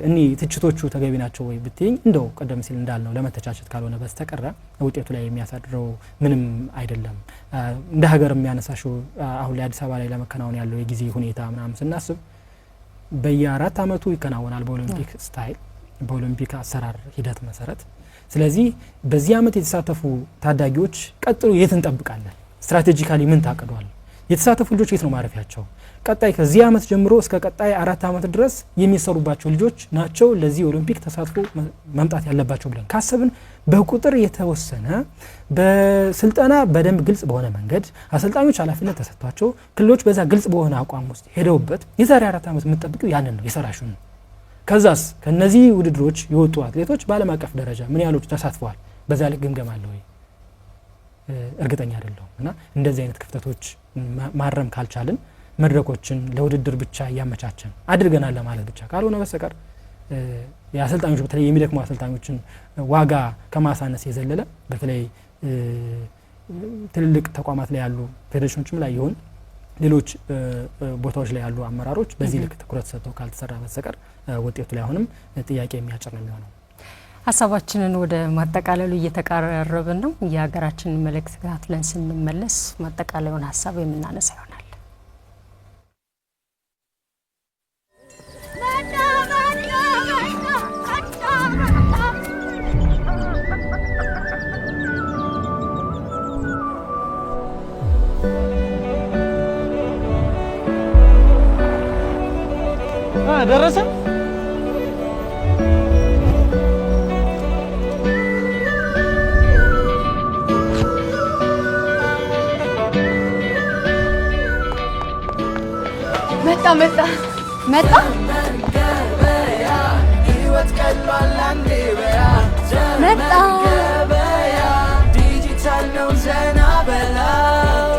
እኒ ትችቶቹ ተገቢ ናቸው ወይ ብትይኝ እንደው ቀደም ሲል እንዳልነው ለመተቻቸት ካልሆነ በስተቀረ ውጤቱ ላይ የሚያሳድረው ምንም አይደለም። እንደ ሀገር የሚያነሳሽው አሁን ላይ አዲስ አበባ ላይ ለመከናወን ያለው የጊዜ ሁኔታ ምናምን ስናስብ በየ4 ዓመቱ ይከናወናል በኦሎምፒክ style፣ በኦሎምፒክ አሰራር ሂደት መሰረት። ስለዚህ በዚህ ዓመት የተሳተፉ ታዳጊዎች ቀጥሎ የት እንጠብቃለን? Strategically ምን ታቅዷል? የተሳተፉ ልጆች የት ነው ማረፊያቸው? ቀጣይ ከዚህ ዓመት ጀምሮ እስከ ቀጣይ 4 ዓመት ድረስ የሚሰሩባቸው ልጆች ናቸው ለዚህ ኦሎምፒክ ተሳትፎ መምጣት ያለባቸው ብለን ካሰብን በቁጥር የተወሰነ፣ በስልጠና በደንብ ግልጽ በሆነ መንገድ አሰልጣኞች ኃላፊነት ተሰጥቷቸው ክልሎች በዛ ግልጽ በሆነ አቋም ውስጥ ሄደውበት የዛሬ 4 ዓመት የምትጠብቂው ያንን ነው፣ የሰራሽውን ነው። ከዛስ ከነዚህ ውድድሮች የወጡ አትሌቶች በዓለም አቀፍ ደረጃ ምን ያህሎቹ ተሳትፈዋል? በዛ ልክ ግምገማ አለ ወይ? እርግጠኛ አይደለሁም። እና እንደዚህ አይነት ክፍተቶች ማረም ካልቻልን መድረኮችን ለውድድር ብቻ እያመቻቸን አድርገናል ለማለት ብቻ ካልሆነ በስተቀር የአሰልጣኞች በተለይ የሚደክሙ አሰልጣኞችን ዋጋ ከማሳነስ የዘለለ በተለይ ትልልቅ ተቋማት ላይ ያሉ ፌዴሬሽኖችም ላይ ይሁን ሌሎች ቦታዎች ላይ ያሉ አመራሮች በዚህ ልክ ትኩረት ሰጥተው ካልተሰራ በስተቀር ውጤቱ ላይ አሁንም ጥያቄ የሚያጭር ነው የሚሆነው። ሀሳባችንን ወደ ማጠቃለሉ እየተቃረብን ነው። የሀገራችንን መልእክት ተከታትለን ስንመለስ ማጠቃለያውን ሀሳብ የምናነሳ ይሆናል። መጣ መጣ መጣ መጣ። ደረሰ። መጣ መጣ መጣ። ገበያ ሕይወት ቀሏል አንዴ በያ ዘመን መጣ። ገበያ ዲጂታል ነው ዘና በላው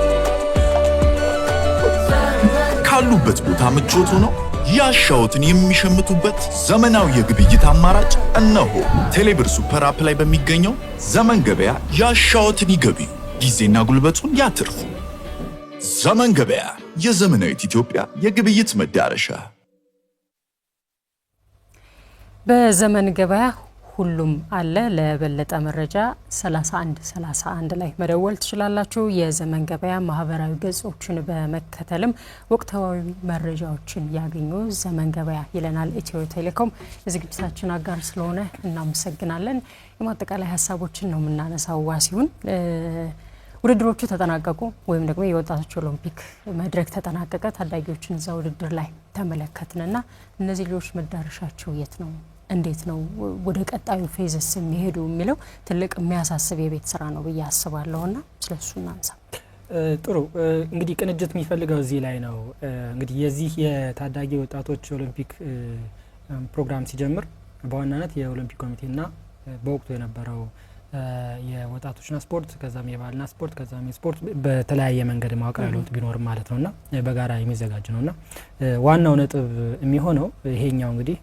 ዘመን ካሉበት ቦታ ምቾት ሆነው ያሻዎትን የሚሸምቱበት ዘመናዊ የግብይት አማራጭ እነሆ። ቴሌብር super app ላይ በሚገኘው ዘመን ገበያ ያሻዎትን ይገብዩ፣ ጊዜና ጉልበቱን ያትርፉ። ዘመን ገበያ የዘመናዊት ኢትዮጵያ የግብይት መዳረሻ። በዘመን ገበያ ሁሉም አለ። ለበለጠ መረጃ 31 31 ላይ መደወል ትችላላችሁ። የዘመን ገበያ ማህበራዊ ገጾችን በመከተልም ወቅታዊ መረጃዎችን ያገኙ። ዘመን ገበያ ይለናል ኢትዮ ቴሌኮም። የዝግጅታችን አጋር ስለሆነ እናመሰግናለን። የማጠቃላይ ሀሳቦችን ነው የምናነሳው። ዋሲሁን፣ ውድድሮቹ ተጠናቀቁ ወይም ደግሞ የወጣቶች ኦሎምፒክ መድረክ ተጠናቀቀ። ታዳጊዎችን እዛ ውድድር ላይ ተመለከትንና እነዚህ ልጆች መዳረሻቸው የት ነው? እንዴት ነው ወደ ቀጣዩ phase ስ የሚሄዱ የሚለው ትልቅ የሚያሳስብ የቤት ስራ ነው ብዬ አስባለሁና ስለሱ እናንሳ። ጥሩ፣ እንግዲህ ቅንጅት የሚፈልገው እዚህ ላይ ነው። እንግዲህ የዚህ የታዳጊ ወጣቶች ኦሎምፒክ ፕሮግራም ሲጀምር በዋናነት የኦሎምፒክ ኮሚቴና በወቅቱ የነበረው የወጣቶችና ስፖርት፣ ከዛም የባህልና ስፖርት፣ ከዛም የስፖርት በተለያየ መንገድ መዋቅራዊ ለውጥ ቢኖርም ማለት ነውና በጋራ የሚዘጋጅ ነውና ዋናው ነጥብ የሚሆነው ይሄኛው እንግዲህ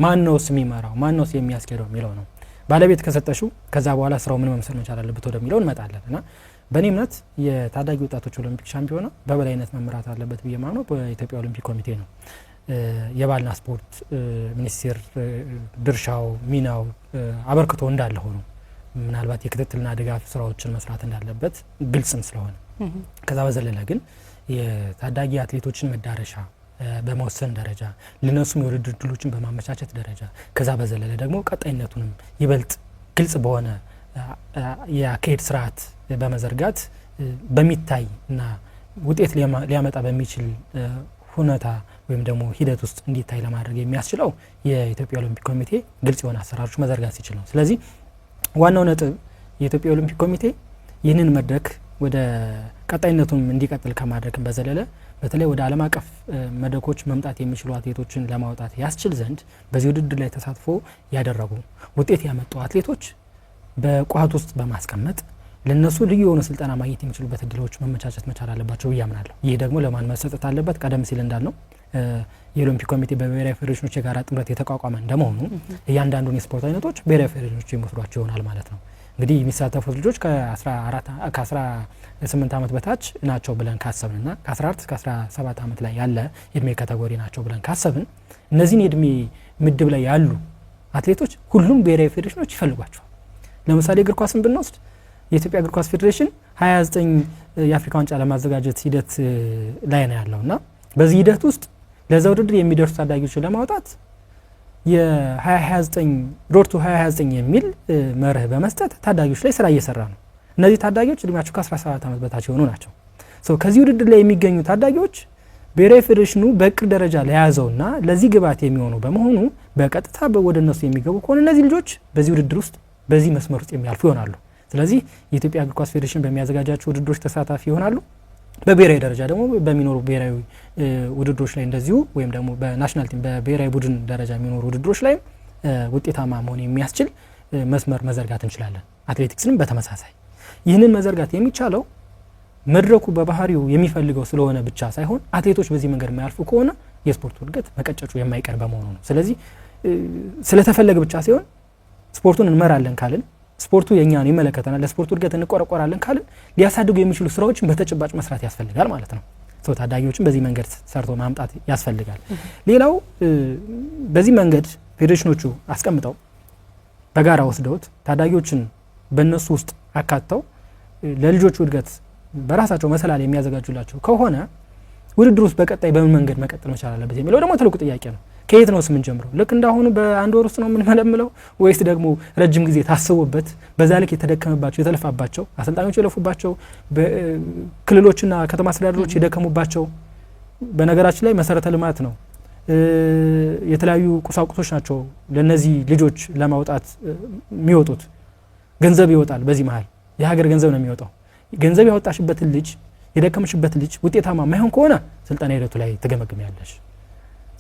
ማን ነውስ የሚመራው፣ ማን ነውስ የሚያስኬደው የሚለው ነው። ባለቤት ከሰጠሽው ከዛ በኋላ ስራው ምን መምሰል መቻል አለበት ወደሚለው እንመጣለን። እና በእኔ እምነት የታዳጊ ወጣቶች ኦሎምፒክ ሻምፒዮና በበላይነት መምራት አለበት ብዬ ማምነው በኢትዮጵያ ኦሎምፒክ ኮሚቴ ነው። የባህልና ስፖርት ሚኒስቴር ድርሻው፣ ሚናው፣ አበርክቶ እንዳለ ሆኖ ምናልባት የክትትልና ድጋፍ ስራዎችን መስራት እንዳለበት ግልጽም ስለሆነ፣ ከዛ በዘለለ ግን የታዳጊ አትሌቶችን መዳረሻ በመወሰን ደረጃ፣ ለነሱም የውድድር እድሎችን በማመቻቸት ደረጃ፣ ከዛ በዘለለ ደግሞ ቀጣይነቱንም ይበልጥ ግልጽ በሆነ የአካሄድ ስርዓት በመዘርጋት በሚታይ እና ውጤት ሊያመጣ በሚችል ሁነታ ወይም ደግሞ ሂደት ውስጥ እንዲታይ ለማድረግ የሚያስችለው የኢትዮጵያ ኦሎምፒክ ኮሚቴ ግልጽ የሆነ አሰራሮች መዘርጋት ሲችል ነው። ስለዚህ ዋናው ነጥብ የኢትዮጵያ ኦሎምፒክ ኮሚቴ ይህንን መድረክ ወደ ቀጣይነቱም እንዲቀጥል ከማድረግም በዘለለ በተለይ ወደ ዓለም አቀፍ መድረኮች መምጣት የሚችሉ አትሌቶችን ለማውጣት ያስችል ዘንድ በዚህ ውድድር ላይ ተሳትፎ ያደረጉ፣ ውጤት ያመጡ አትሌቶች በቋት ውስጥ በማስቀመጥ ለነሱ ልዩ የሆነ ስልጠና ማግኘት የሚችሉበት እድሎች መመቻቸት መቻል አለባቸው ብዬ አምናለሁ። ይህ ደግሞ ለማን መሰጠት አለበት? ቀደም ሲል እንዳልነው የኦሎምፒክ ኮሚቴ በብሔራዊ ፌዴሬሽኖች የጋራ ጥምረት የተቋቋመ እንደመሆኑ እያንዳንዱን የስፖርት አይነቶች ብሔራዊ ፌዴሬሽኖች የሚወስዷቸው ይሆናል ማለት ነው። እንግዲህ የሚሳተፉት ልጆች ከ18 ዓመት በታች ናቸው ብለን ካሰብንና ከ14 እስከ 17 ዓመት ላይ ያለ የእድሜ category ናቸው ብለን ካሰብን እነዚህን የእድሜ ምድብ ላይ ያሉ አትሌቶች ሁሉም ብሔራዊ ፌዴሬሽኖች ይፈልጓቸዋል። ለምሳሌ እግር ኳስን ብንወስድ የኢትዮጵያ እግር ኳስ ፌዴሬሽን 29 የአፍሪካ ዋንጫ ለማዘጋጀት ሂደት ላይ ነው ያለው እና በዚህ ሂደት ውስጥ ለዛ ውድድር የሚደርሱ ታዳጊዎችን ለማውጣት የ2029 road to 2029 የሚል መርህ በመስጠት ታዳጊዎች ላይ ስራ እየሰራ ነው። እነዚህ ታዳጊዎች እድሜያቸው ከ17 ዓመት በታች የሆኑ ናቸው። So ከዚህ ውድድር ላይ የሚገኙ ታዳጊዎች ብሔራዊ ፌዴሬሽኑ በእቅድ ደረጃ ለያዘውና ለዚህ ግብዓት የሚሆኑ በመሆኑ በቀጥታ ወደ እነሱ የሚገቡ ከሆነ እነዚህ ልጆች በዚህ ውድድር ውስጥ በዚህ መስመር ውስጥ የሚያልፉ ይሆናሉ። ስለዚህ የኢትዮጵያ እግር ኳስ ፌዴሬሽን በሚያዘጋጃቸው ውድድሮች ተሳታፊ ይሆናሉ። በብሔራዊ ደረጃ ደግሞ በሚኖሩ ብሔራዊ ውድድሮች ላይ እንደዚሁ ወይም ደግሞ በ national team በብሔራዊ ቡድን ደረጃ የሚኖሩ ውድድሮች ላይም ውጤታማ መሆን የሚያስችል መስመር መዘርጋት እንችላለን። አትሌቲክስንም በተመሳሳይ ይህንን መዘርጋት የሚቻለው መድረኩ በባህሪው የሚፈልገው ስለሆነ ብቻ ሳይሆን አትሌቶች በዚህ መንገድ የማያልፉ ከሆነ የስፖርቱ እድገት መቀጨጩ የማይቀር በመሆኑ ነው። ስለዚህ ስለተፈለገ ብቻ ሲሆን ስፖርቱን እንመራለን ካልን፣ ስፖርቱ የእኛ ነው ይመለከተናል፣ ለስፖርቱ እድገት እንቆረቆራለን ካልን ሊያሳድጉ የሚችሉ ስራዎችን በተጨባጭ መስራት ያስፈልጋል ማለት ነው። ሰው ታዳጊዎችን በዚህ መንገድ ሰርቶ ማምጣት ያስፈልጋል። ሌላው በዚህ መንገድ ፌዴሬሽኖቹ አስቀምጠው በጋራ ወስደውት ታዳጊዎችን በእነሱ ውስጥ አካተው ለልጆቹ እድገት በራሳቸው መሰላል የሚያዘጋጁላቸው ከሆነ ውድድር ውስጥ በቀጣይ በምን መንገድ መቀጠል መቻል አለበት የሚለው ደግሞ ትልቁ ጥያቄ ነው። ከየት ነው የምንጀምረው? ልክ እንዳሁኑ በአንድ ወር ውስጥ ነው የምንመለምለው ወይስ ደግሞ ረጅም ጊዜ ታስቦበት በዛ ልክ የተደከመባቸው፣ የተለፋባቸው፣ አሰልጣኞች የለፉባቸው፣ ክልሎችና ከተማ አስተዳደሮች የደከሙባቸው፣ በነገራችን ላይ መሰረተ ልማት ነው፣ የተለያዩ ቁሳቁሶች ናቸው ለነዚህ ልጆች ለማውጣት የሚወጡት። ገንዘብ ይወጣል። በዚህ መሀል የሀገር ገንዘብ ነው የሚወጣው። ገንዘብ ያወጣሽበትን ልጅ፣ የደከምሽበት ልጅ ውጤታማ የማይሆን ከሆነ ስልጠና ሂደቱ ላይ ትገመግሚያለሽ።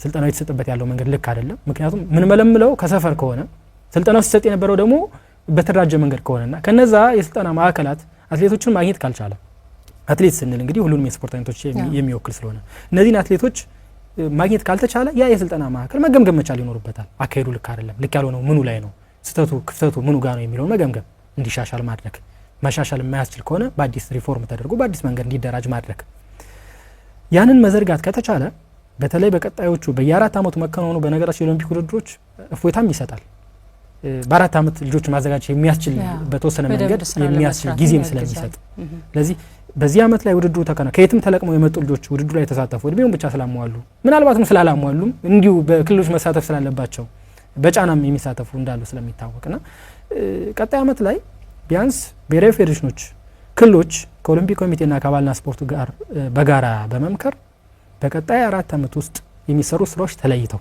ስልጠናው የተሰጠበት ያለው መንገድ ልክ አይደለም። ምክንያቱም ምንመለምለው ከሰፈር ከሆነ፣ ስልጠናው ሲሰጥ የነበረው ደግሞ በተደራጀ መንገድ ከሆነና ከነዛ የስልጠና ማዕከላት አትሌቶችን ማግኘት ካልቻለ፣ አትሌት ስንል እንግዲህ ሁሉንም የስፖርት አይነቶች የሚወክል ስለሆነ፣ እነዚህን አትሌቶች ማግኘት ካልተቻለ ያ የስልጠና ማዕከል መገምገም መቻል ይኖርበታል። አካሄዱ ልክ አይደለም፣ ልክ ያልሆነው ምኑ ላይ ነው፣ ስህተቱ ክፍተቱ ምኑ ጋር ነው የሚለውን መገምገም፣ እንዲሻሻል ማድረግ፣ መሻሻል የማያስችል ከሆነ በአዲስ ሪፎርም ተደርጎ በአዲስ መንገድ እንዲደራጅ ማድረግ። ያንን መዘርጋት ከተቻለ በተለይ በቀጣዮቹ በየ4 ዓመቱ መከናወኑ በነገራችን የኦሎምፒክ ውድድሮች እፎይታም ይሰጣል። በ4 ዓመት ልጆች ማዘጋጀት የሚያስችል በተወሰነ መንገድ የሚያስችል ጊዜም ስለሚሰጥ፣ ስለዚህ በዚህ ዓመት ላይ ውድድሩ ተከና ከየትም ተለቅመው የመጡ ልጆች ውድድሩ ላይ የተሳተፉ እድሜውን ብቻ ስላሟሉ፣ ምናልባትም ስላላሟሉም እንዲሁ በክልሎች መሳተፍ ስላለባቸው በጫናም የሚሳተፉ እንዳሉ ስለሚታወቅና ቀጣይ ዓመት ላይ ቢያንስ ብሔራዊ ፌዴሬሽኖች፣ ክልሎች ከኦሎምፒክ ኮሚቴና ከባህልና ስፖርቱ ጋር በጋራ በመምከር በቀጣይ 4 ዓመት ውስጥ የሚሰሩ ስራዎች ተለይተው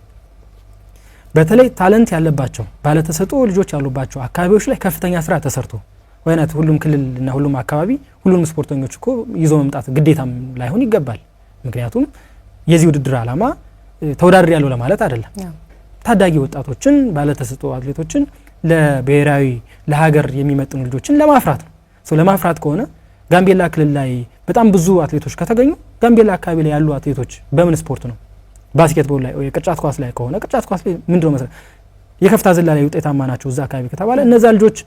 በተለይ talent ያለባቸው፣ ባለተሰጥኦ ልጆች ያሉባቸው አካባቢዎች ላይ ከፍተኛ ስራ ተሰርቶ፣ ወይናት ሁሉም ክልልና ሁሉም አካባቢ ሁሉንም ስፖርተኞች እኮ ይዞ መምጣት ግዴታም ላይሆን ይገባል። ምክንያቱም የዚህ ውድድር ዓላማ ተወዳድሬ ያለው ለማለት አይደለም። ታዳጊ ወጣቶችን፣ ባለተሰጥኦ አትሌቶችን፣ ለብሔራዊ ለሀገር የሚመጥኑ ልጆችን ለማፍራት ነው። ለማፍራት ከሆነ ጋምቤላ ክልል ላይ በጣም ብዙ አትሌቶች ከተገኙ ጋምቤላ አካባቢ ላይ ያሉ አትሌቶች በምን ስፖርት ነው? Basketball ላይ ወይ ቅርጫት ኳስ ላይ ከሆነ ቅርጫት ኳስ ላይ ምንድነው መሰለህ የከፍታ ዝላ ላይ ውጤታማ ናቸው እዛ አካባቢ ከተባለ እነዛ ልጆች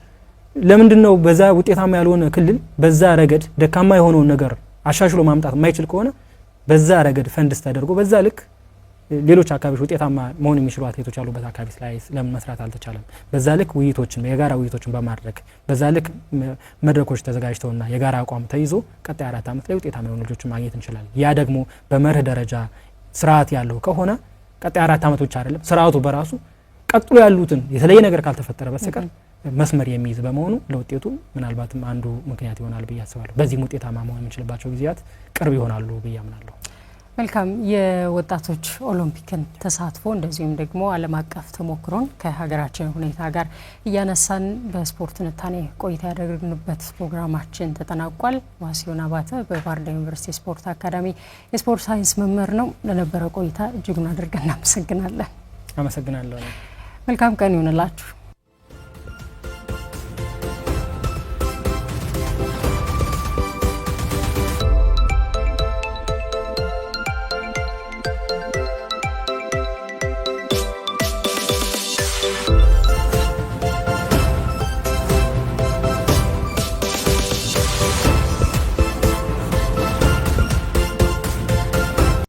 ለምንድን ነው በዛ ውጤታማ ያልሆነ ክልል በዛ ረገድ ደካማ የሆነውን ነገር አሻሽሎ ማምጣት የማይችል ከሆነ በዛ ረገድ ፈንድስ ተደርጎ በዛ ልክ ሌሎች አካባቢዎች ውጤታማ መሆን የሚችሉ አትሌቶች ያሉበት አካባቢ ላይ ለምን መስራት አልተቻለም? በዛ ልክ ውይይቶችን የጋራ ውይይቶችን በማድረግ በዛ ልክ መድረኮች ተዘጋጅተውና የጋራ አቋም ተይዞ ቀጣይ 4 ዓመት ላይ ውጤታማ የሆኑ ልጆችን ማግኘት እንችላለን። ያ ደግሞ በመርህ ደረጃ ስርዓት ያለው ከሆነ ቀጣይ 4 ዓመት ብቻ አይደለም፣ ስርዓቱ በራሱ ቀጥሎ ያሉትን የተለየ ነገር ካልተፈጠረ በስተቀር መስመር የሚይዝ በመሆኑ ለውጤቱ ምናልባትም አንዱ ምክንያት ይሆናል ብዬ አስባለሁ። በዚህም ውጤታማ መሆን የምንችልባቸው ጊዜያት ቅርብ ይሆናሉ ብዬ አምናለሁ። መልካም። የወጣቶች ኦሎምፒክን ተሳትፎ እንደዚሁም ደግሞ ዓለም አቀፍ ተሞክሮን ከሀገራችን ሁኔታ ጋር እያነሳን በስፖርት ትንታኔ ቆይታ ያደረግንበት ፕሮግራማችን ተጠናቋል። ዋሲሁን አባተ በባህር ዳር ዩኒቨርሲቲ ስፖርት አካዳሚ የስፖርት ሳይንስ መምህር ነው። ለነበረ ቆይታ እጅጉን አድርገን እናመሰግናለን። አመሰግናለሁ። መልካም ቀን ይሁንላችሁ።